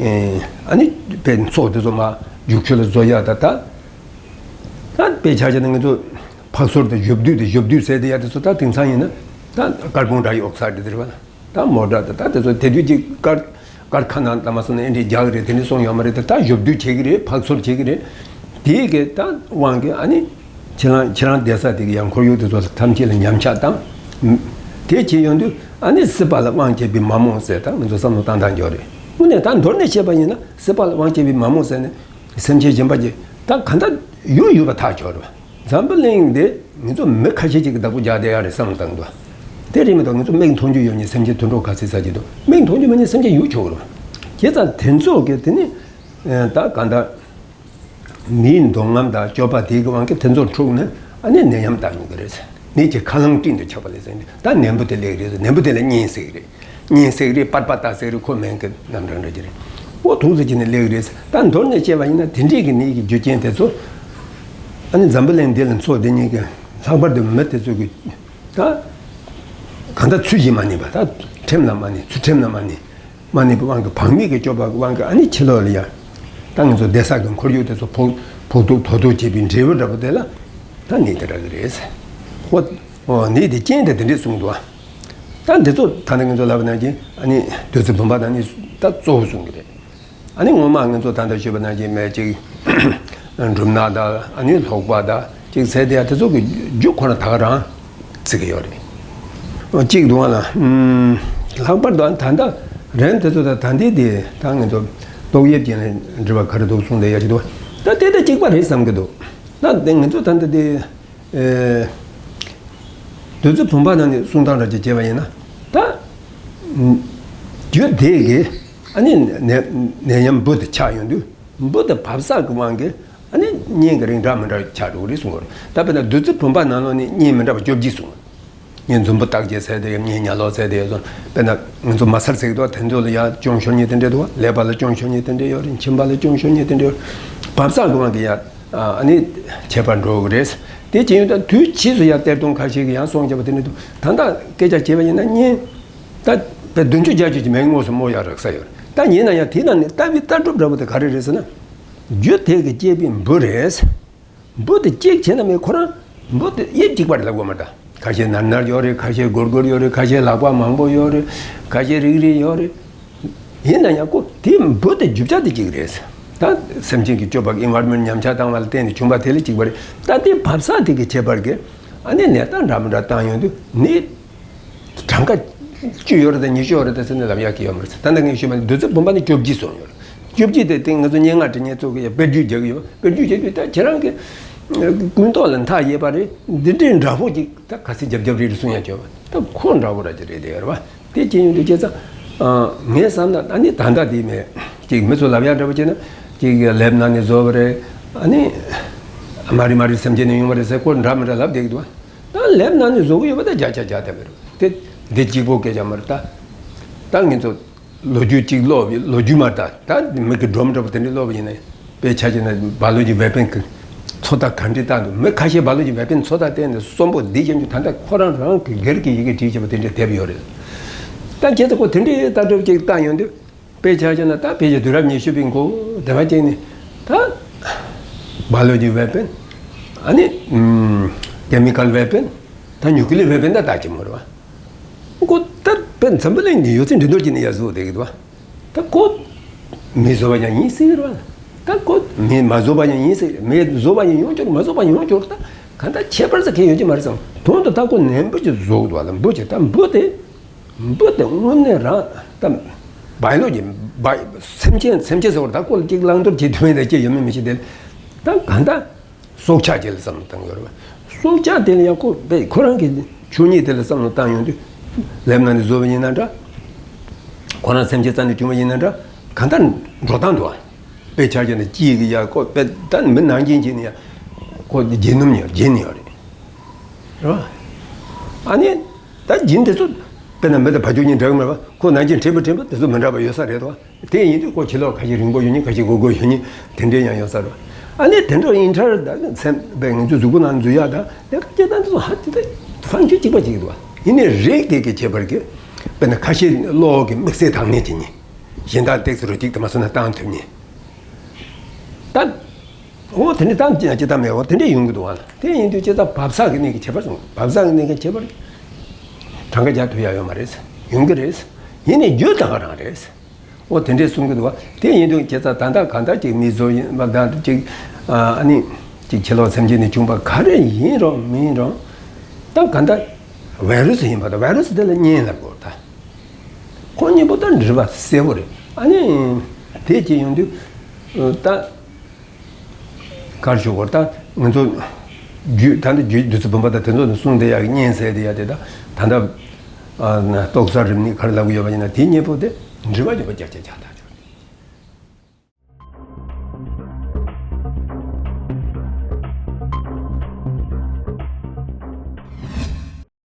ཨེ། ཨ་ནི་དཔེ་མཚོ་དེ་ཚོ་མར་རྒྱུག་ཆུ་ལ་བཟོ་ཡག་དང་། ད་ད་དཔེ་ཆ་བཞག་ན་ང་ཚོ་ཕག་ཚོར་དང་ཞབས་རྡུལ་དང་། ཞབས་རྡུལ་ཟེར་དེ་ཡ་དེ་ཚོ་ད་དེང་སང་ཡིན་ན་ད་ཀར་བོན་ཌའི་ཨོག་སའིཌ་དེ་རེད་བ། ད་མོ་ཊ་དང་ད་དེ་ཚོ་དེ་དུས་ཀྱི་ཀར་ཀར་ཁ་ན་ལ་མ་སོང་ན་ཨེ་འདྲས་རྒྱག་གི་རེད། དེ་འདྲས་སོང་ཡོད་མ་རེད། ད་ད་ཞབས་རྡུལ་བྱེད་ཀྱི་རེད། ཕག་ཚོར་བྱེད་ཀྱི་རེད། དེའི་གི་ད་དབང་གིས་ཨ་ནི་ཁྱེད་རང་ཁྱེད་རང་བསྡད་ས་དེ་གི་ཡང་ཁོར་ཡུག་དེ་ཚོ་ཐམས་ཅད་ལ་ཉམས་ཆག་བཏང་། དེ་བྱས་ཡོང་དུས་ཨ་ནི་སྲིད་པ་ལ་དབང་བྱེད་པའི་མ་རྨོས་ཟེར། ད་ང་ཚོ་བསམ་བློ་བཏང་སྟངས་ཡོད་རེད། དངོས་གནས་ད་མདོར་ན་བཤད་པ་ཡིན་ན། སྲིད་པ་ལ་དབང་བྱེད་པའི་མ་རྨོས་ཟེར་ནས་སེམས་ཅན་གཞན་པ་ཅིག་ད་གང་ལྟར་ཡོད་ཡོད་པ་ཐག་ཆོད་རེད་བ། འཛམ་བུ་གླིང་འདི་ང་ཚོ་མི་ཁ་ཤས་ཅིག་གིས་བདག་པོ་རྒྱག་བསྡད་ཡག་རེད་བསམ་བློ་བཏང་འདུག་དེ་རེད་མི་འདུག་ང་ཚོ་མིག་མཐོང་རྒྱུ་ཡོད་མཁན་སེམས་ཅན་དུད་འགྲོ་ག་ཚོད་ཙམ་ཅིག་འདུག་མིག་མཐོང་རྒྱུ་མེད་མཁན་སེམས་ཅན་ཡོད་ཆོག་གི་རེད་བ། བྱས་ཙང་དེ་ཚོ་གིས་དེ་ནི། ཨ། ད་གང་ལྟར་མིའི་འདོད་རྔམ་དང་སྤྱོད་པ་དེའི་གི་དབང་གིས་དེ་ཚོར་འཁྲུགས་ནས། ཨ་ནི་ནད་ཡམས་བཏང་ཡོང་གི་རེད། ནད་ཀྱི་ཁ་རླངས་སྤྲིན་དུ་ཁྱབ་པ་ལས་ཟེར་ནས། ད་ནད་འབུ་དེ་སླེབས་རེད། ནད་འབུ་དེ་ལ་གཉན་ཟེར་གི་རེད། གཉན་ཟེར་གི་རེད། པར་པ་ཏ་ཟེར་གི་རེད། ཁོ་མིང་གི་རྣམ་གྲངས་འདྲ་ཅིག་རེད། འོ་དུག་ཟེར་གྱི་ནི་སླེབས་རེད། ད་མདོར་ན་བཤད་པ་ཡིན་ན་དེ་འདྲས་ཀྱི་ནད་ཀྱི་རྒྱུ་རྐྱེན་དེ་ཚོ། ཨ་ནི་འཛམ་བུ་གླིང་འདི་ལ་མཚོ་འདི་གཉིས་ཀྱི་ལྷག་པར་དུ་མི་དེ་ཚོ་གི་ད་གང་ལྟར་ཚུལ་བཞིན་མ་གནས་པ། ད་ཁྲིམས་ལ་མ་གནས། ཚུལ་ཁྲིམས་ལ་མ་གནས། མ་གནས་པའི་དབང་གིས། བག་མེད་ཀྱི་སྤྱོད་པ་གི་དབང་གིས། ཨ་ནི་ཕྱི་ལོགས་ལ་ཡ་ད་ང་ཚོ་བསྡད་ས་གི་ཁོར་ཡུག་དེ་ཚོ་ཕོག་ཕོག་ཐུག་དོག་ཐུག་བྱེད་པའི་འབྲས་བུ་འདྲ་པོ་དེ་ལ་ད་ནད་དེ་རག་གི་རེད། འོ། འོ། ནད་དེ་རྐྱེན་དེ་དེ་འདྲས་གསུངས་འདུག་ད་འདི་ཚོ་ད་ནི་ང་ཚོ་ལབ་པ་ནང་བཞིན། ཨ་ནི་བདུད་རྩི་བུམ་པ་དང་ནི་ད་གཙོ་བོ་གསུང་གི་རེད། ཨ་ནི་ངོ་མ་ང་ཚོ་ད་ལྟ་ཞུས་པ་ནང་བཞིན་མེད་ཅིག་འབྲུམ་ནག་དང་། ཨ་ནི་ལྷོག་པ་དང་ ཅིག་ཟེར་དེ་ཡ་དེ་ཚོ་གི་རྒྱུ་ཁོ་རང་ད་ག་རང་བརྩི་གི་ཡོད་རེད། གཅིག་འདུག་བ་ལ། ལྷག་པར་དུ་ད་ལྟ་རན་དེ་ཚོ་ད་ད་འདི་དེ་ད་ང་ཚོ་ཏོག་དབྱིབས་ཅན་ལ་འབྲེལ་བ་ག་རེ་འདུག་གསུངས་དེ་ཡ་ཅིག་འདུག་ད་དེ་ད་གཅིག་པ་རེད་བསམ་གི་འདུག་ད་དེ་ང་ཚོ་ད་ལྟ་དེ། ཨེ། བདུད་རྩི་བུམ་པ་ནང་ནས་གསུང་སྟངས་འདྲ་ཅིག་བྱས་པ་ཡིན་ན། ད། རྒྱུ་དེ་གི་ཨ་ནི་ནད་ནད་ཡམས་འབུ་དེ་ཆགས་ཡོང་དུས་འབུ་དེ་བབས་ས་གི་དབང་གིས་ཨ་ནི་གཉན་གྱི་རིགས་འདྲ་མི་འདྲ་ཆགས་འགྲོ་གི་རེད་གསུང་གི་རེད། ད་དཔེར་ན་བདུད་རྩི་བུམ་པ་ནང་ལོགས་ནས་གཉན་མི་འདྲ་བ་བཅོ་བརྒྱད་གསུང་། གཉན་འཛུམ་བུ་སྟག་ཅེས་ཟེར་དེ་ཡོད། གཉན་ཉ་ལོག་ཟེར་དེ་ཡོད་སོང་། དཔེར་ན་ང་ཚོ་མ་སར་ཟེར་གི་འདུག་དེ་ཚོ་ལ་ཡ་སྐྱོན་ཤོར་མཁན་དེ་འདྲས་འདུག་ཀླད་པ་ལ་སྐྱོན་ཤོར་མཁན་དེ་འདྲས་ཡོད་རེད། མཆིན་པ་ལ་སྐྱོན་ཤོར་མཁན་དེ་འདྲས་ཡོད་རེད། བབས་ས་གི་དབང་གིས་ཡ། ཨ་ནི་ཁྱད་པར་འགྲོ་གི་རེད། དེ་ཇི་ཡིན་ད་དུས་ཕྱིས་སུ་ཡང་གཏེར་སྟོན་ཁ་ཤས་ཀྱིས་ཡང་གསུངས་བྱས་པ་དེ་འདྲ་འདུག་ད་ལྟ་སྐད་ཆ་བྱས་པ་ཡིན་ན་གཉན་ད་བདུན་ཅུ་བརྒྱད་ཅུ་ཅིག་མེད་དངོས་སུ་སྨོ་ཡག་རག་ས་ཡོད་རེད། ད་ཡིན་ན་ཡང་དེ་ནང་ནས་ལྟ་བའི་ལྟ་གྲུབ་འདྲ་པོ་དེ་ག་རེ་རེད་ཟེར་ན། རྒྱུ་དེ་གིས་བསྐྱེད་པའི་འབུ་རེད། འབུ་དེ་གཅིག་བྱས་ན་མེད་ཁོ་རང་འབུ་དེ་དབྱིབས་གཅིག་པ་རེད་ལབ་དགོས་མ་རེད་ད། ཁ་ཤས་ནར་ནར་ཡོད་རེད། ཁ་ཤས་སྒོར་སྒོར་ཡོད་རེད། ཁ་ཤས་ལག་པ་མང་པོ་ཡོད་རེད། ཁ་ཤས་རིག་རིག་ཡོད་རེད། ཡིན་ན་ཡང་ཁོ་དེ་འབུ་དེ་རྒྱུ་ཆ་དེ་གཅིག་རེད། ད་སེམས་ཅན་གྱི་སྤྱོད་པ་environment ཉམས་ཆག་བཏང་བ་ལ་བརྟེན་ནས་བྱུང་བ་དེ་ལ་གཅིག་པ་རེད། ད་དེ་བབས་ས་དེ་གི་ཁྱད་པར་གྱིས་ཨ་ནི་ནད་རྟགས་འདྲ་མི་འདྲ་བཏང་ཡོང་དུས་ནི་གྲངས་ཀ་བཅུ་ཡོད་རེད་དང་ཉི་ཤུ་ཡོད་རེད་དང་ཟེར་ནས་ལབ་ཡག་གི་ཡོད་མ་རེད། ད་ལྟ་ངས་ཞུས་པ་ནི་བདུད་རྩི་བུམ་པ་ནི་བཅོ་བརྒྱད་སོང་ཡོད་རེད། བཅོ་བརྒྱད་དེ་དེ་ང་ཚོ་སྙན་ངག་འབྲི་མཁན་ཚོ་གིས་དཔེར་བརྗོད་རྒྱག་གི་ཡོད། དཔེར་བརྗོད་བྱེད་དུས་ད་ཁྱེད་རང་གི་ཀུན་རྟོག་ལ་མཐའ་ཡས་པ་རེད། འདི་འདྲའི་འདྲ་པོ་ཅིག་ད་ག་ཚོད་རྒྱབ་རྒྱབ་རེད་རེད་གསུང་ཡག་ཡོད་པ་ད་ཁོ་འདྲ་པོ་ར་ཅིག་རེད་དེ་ཡོད་རེད་པ། དེ་ཅི་ཡིན་དུས་ཁྱེད་ཚ། ངས་བསམ་ན་ད་ནི་ད་ལྟ་དེ་མེད་ཅིག་མི་ཚོ་ལབ་ཡག་འདྲ་པོ་བྱས་ན་ཅིག་ལེབ་ནང་ནས་བཟོ་བ་རེད། ཨ་ནི་མ་རི་མ་རི་སེམས་ཅན་ནས་ཡོང་བ་རེད་ཟེར་ཁོ་འདྲ་མི་འདྲ་ལབ་བསྡད་ཀྱི་འདུག་ད་ལེབ་ནང་ནས་བཟོ་གི་ཡོད་པ་ད་བརྒྱ་ཆ་བརྒྱ་དེ་མི་རེད། དེ་འདི་གཅིག་པོ་སྐད་ཆ་མ་རེད་ད། ད་ངས་ཚོ་ལོ་རྒྱུས་གཅིག་ཀློག་པའི་ལོ་རྒྱུས་མ་ད་ད་མི་གི་སྒྲོམ་འདྲ་པོ་དེ་འདྲ་ཀློག་པ་ཡིན་ན་དཔེ་ཆ་བྱས་ན་སྦ་ལོ་ཅིག་ཝེ་པན་གི་ཚོད་ལྟ་ག་འདྲ་བཏང་འདུག་མི་ཁ་ཤས་སྦ་ལོ་ཅིག་ཝེ་པན་ཚོད་ལྟ་བསྟན་ནས་གསོན་པོ་འདི་བྱས་འདུག་ད་ལྟ་ཁོ་རང་རང་གི་སྒེར་གྱི་ཡི་གེ་བྲིས་བྱས་པ་དེ་འདྲ་དེབ་ཡོད་རེད། ད་ཁྱེད་ཚོ་ཁོ་དེ་འདྲའི་ལྟ་གྲུབ་ཅིག་བཏང་ཡོང་དུས། དཔེ་ཆ་བཞག་ན་ད་ཕལ་ཆེར་དུས་རབས་ཉི་ཤུ་པའི་འགོ་དེ་བ་ཅིག་ནས་ད་སྦ་ལོ་ཅི་ཝེ་པན། ཨ་ནི་ཀེ་མི་ཀལ་ཝེ་པན། ད་ནིའུ་ཀི་ལི་ཝེ་པན་ད་ད་ཅི་མོ་རེད་བ། ཁོ་ད་དཔེ་འཛམ་བུ་གླིང་གི་ཡོད་ཚད་འགྲན་བསྡུར་གྱི་ནི་ཡ་བཟོ་བསྡད་ཀྱི་འདུག་བ། ད་ཁོ་མི་བཟོ་བ་ཡང་ཡིན་སྲིད་རེད་བ། ད་ཁོ་མི་མ་བཟོ་བ་ཡང་ཡིན་སྲིད་རེད། མི་བཟོ་བ་ཡང་ཡོང་ཆོག་མ་བཟོ་བ་ཡང་ཡོང་ཆོག་ད་ག་ད་ཁྱད་པར་ཟེར་མཁན་ཡོད་ཀྱི་མ་རེད་བསམ། དོན་དུ་ད་ཁོ་ནས་འབུ་ཅིག་བཟོ་གི་འདུག་བ། ད་འབུ་ཅིག་ད་འབུ་དེ། འབུ་དེ་དངོས་གནས་རང་ད་བའི་ལོ་ཇི་བའི་སེམས་ཅན་སེམས་ཅན་ཟེར་བ་ད་ཁོ་ལ་གཅིག་བླང་དོར་བྱེད་ཐུབ་མེད་ད་ཅི་ཡོད་མེད་མི་ཤེས་དེ། ད་ག་ད་སྲོག་ཆགས་ཅིག་ལ་བསམ་བློ་བཏང་ཡོད་རེད་བ། སྲོག་ཆགས་དེ་ལ་ཡང་ཁོ་བས་ཁོ་རང་གི་ཆོས་ཉིད་དེ་ལ་བསམ་བློ་བཏང་ཡོང་དུས་ལེབ་ནང་ནས་བཟོ་བ་ཡིན་ན་འདྲ། ཁོ་རང་སེམས་ཅན་རྩ་ནས་བྱུང་བ་ཡིན་ན་འདྲ། ག་ད་འགྲོ་སྟངས་འདུག་བ། དཔེ་ཆ་བཞག་ན་ཅི་གི་ཡ་ཁོ་དཔེ་ད་མི་ནང་བཞིན་བྱས་ནས་ཡ་ཁོ་བརྗེད་ནུམ་ཡོད་བརྗེད་ནི་ཡོད་རེད། རེད་བ། ཨ་ནི་ད་བྱིན་དེ་ཚོ་དཔེར་ན་མི་དང་བ་ཕྱུགས་གཉིས་འདྲ་གི་མ་རེད་བ། ཁོ་ནང་བཞིན་ཕྲན་བུ་ཕྲན་བུ་དེ་ཚོ་མི་འདྲ་བ་ཡོད་ས་རེད་བ། དེ་ཡིན་དུས་ཁོ་ཕྱི་ལོགས་ཁ་ཤས་རིང་པོ་ཡོད་མཁན་ཁ་ཤས་སྒོར་སྒོར་ཡོད་མཁན་དེ་འདྲས་ཡང་ཡོད་ས་རེད་བ། ཨ་ནི་དེ་འདྲ་ཡིན་ཁྲར་ད་སེམས་པའི་ང་ཚོའི་གཟུགས་པོ་ནང་འཛུལ་ཡག་ད་ལས་ཀ་སྐྱེ་སྟངས་དེ་ཚོ་ཧ་ཅི་ད་ཧྥང་ཆུ་གཅིག་པ་གཅིག་འདུག་བ། ཡིན་ནའི་རིགས་དེ་གི་ཁྱད་པར་གྱིས་དཔེར་ན་ཁ་ཤས་གློག་གི་དམིགས་བསལ་དང་ནས་ཀྱི་ཉིན་གཞན་དག་ཏེག་སི་རུ་གཅིག་དུ་མ་སོང་ན་བཏང་ཐུབ་ཉིན་ད། འོ་དེ་འདྲ་བཏང་ཅི་ན་ཅི་ད་མེད་འོ་དེ་འདྲ་ཡོང་གི་འདུག་བ་ལ། དེ་ཡིན་དུས་ཅི་ད་བབས་ས་གི་གནས་ཀྱི་ཁྱད་པར་སོང་བབས་ས་གི་གནས་ཀྱི་ཁྱད་པར་གྲངས་ཀ་རྒྱག་ཐུབ་ཡ་ཡོད་མ་རེད། ཡོང་གི་རེད། ཡིན་ནའི་རྒྱུ་ད་ག་རང་རེད། འོ་དེ་འདྲས་གསུང་གི་འདུག་བ། དེ་ཡིན་དུས་ཁྱེད་ཚ་ད་ལྟ་གང་ལྟར་ཅིག་མི་བཟོ་ཡིན་པ་ད་ཅིག་ཨ་ནི་ཅིག་ཕྱི་ལོགས་སེམས་ཅན་ནས་བྱུང་བ་ག་རེ་ཡིན་རུང་མིན་རུང་། ད་གང་ལྟར་ཝའི་རུ་སི་ཡིན་པ་དང་ཝའི་རུ་སི་དེ་ལ་གཉན་ལབ་དགོས་ད། ཁོ་གཉིས་པོ་ད་འབྲེལ་བ་གསལ་པོ་རེད། ཨ་ནི་དེ་ཅིག་ཡོང་དུས་ད། གར་ཞུ་གོ་ད་ང་ཚོ་རྒྱུད་ད་ལྟ་རྒྱུད་བདུད་རྩི་བུམ་པ་དང་དེ་ཚོ་ནས་གསུངས་བསྡད་ཡག་གི་གཉན་ཟེར་བསྡད་ཡག་དེ་ད་ད་ལྟ་ཏོག་གསར་རིམ་ནི་ག་རེ་ལབ་གི་ཡོད་པ་ཡིན་ན་དེ་གཉིས་པོ་དེ་འབྲེལ་བ་ཡོད་པ་རྒྱག་རྒྱག་རྒྱག་ད་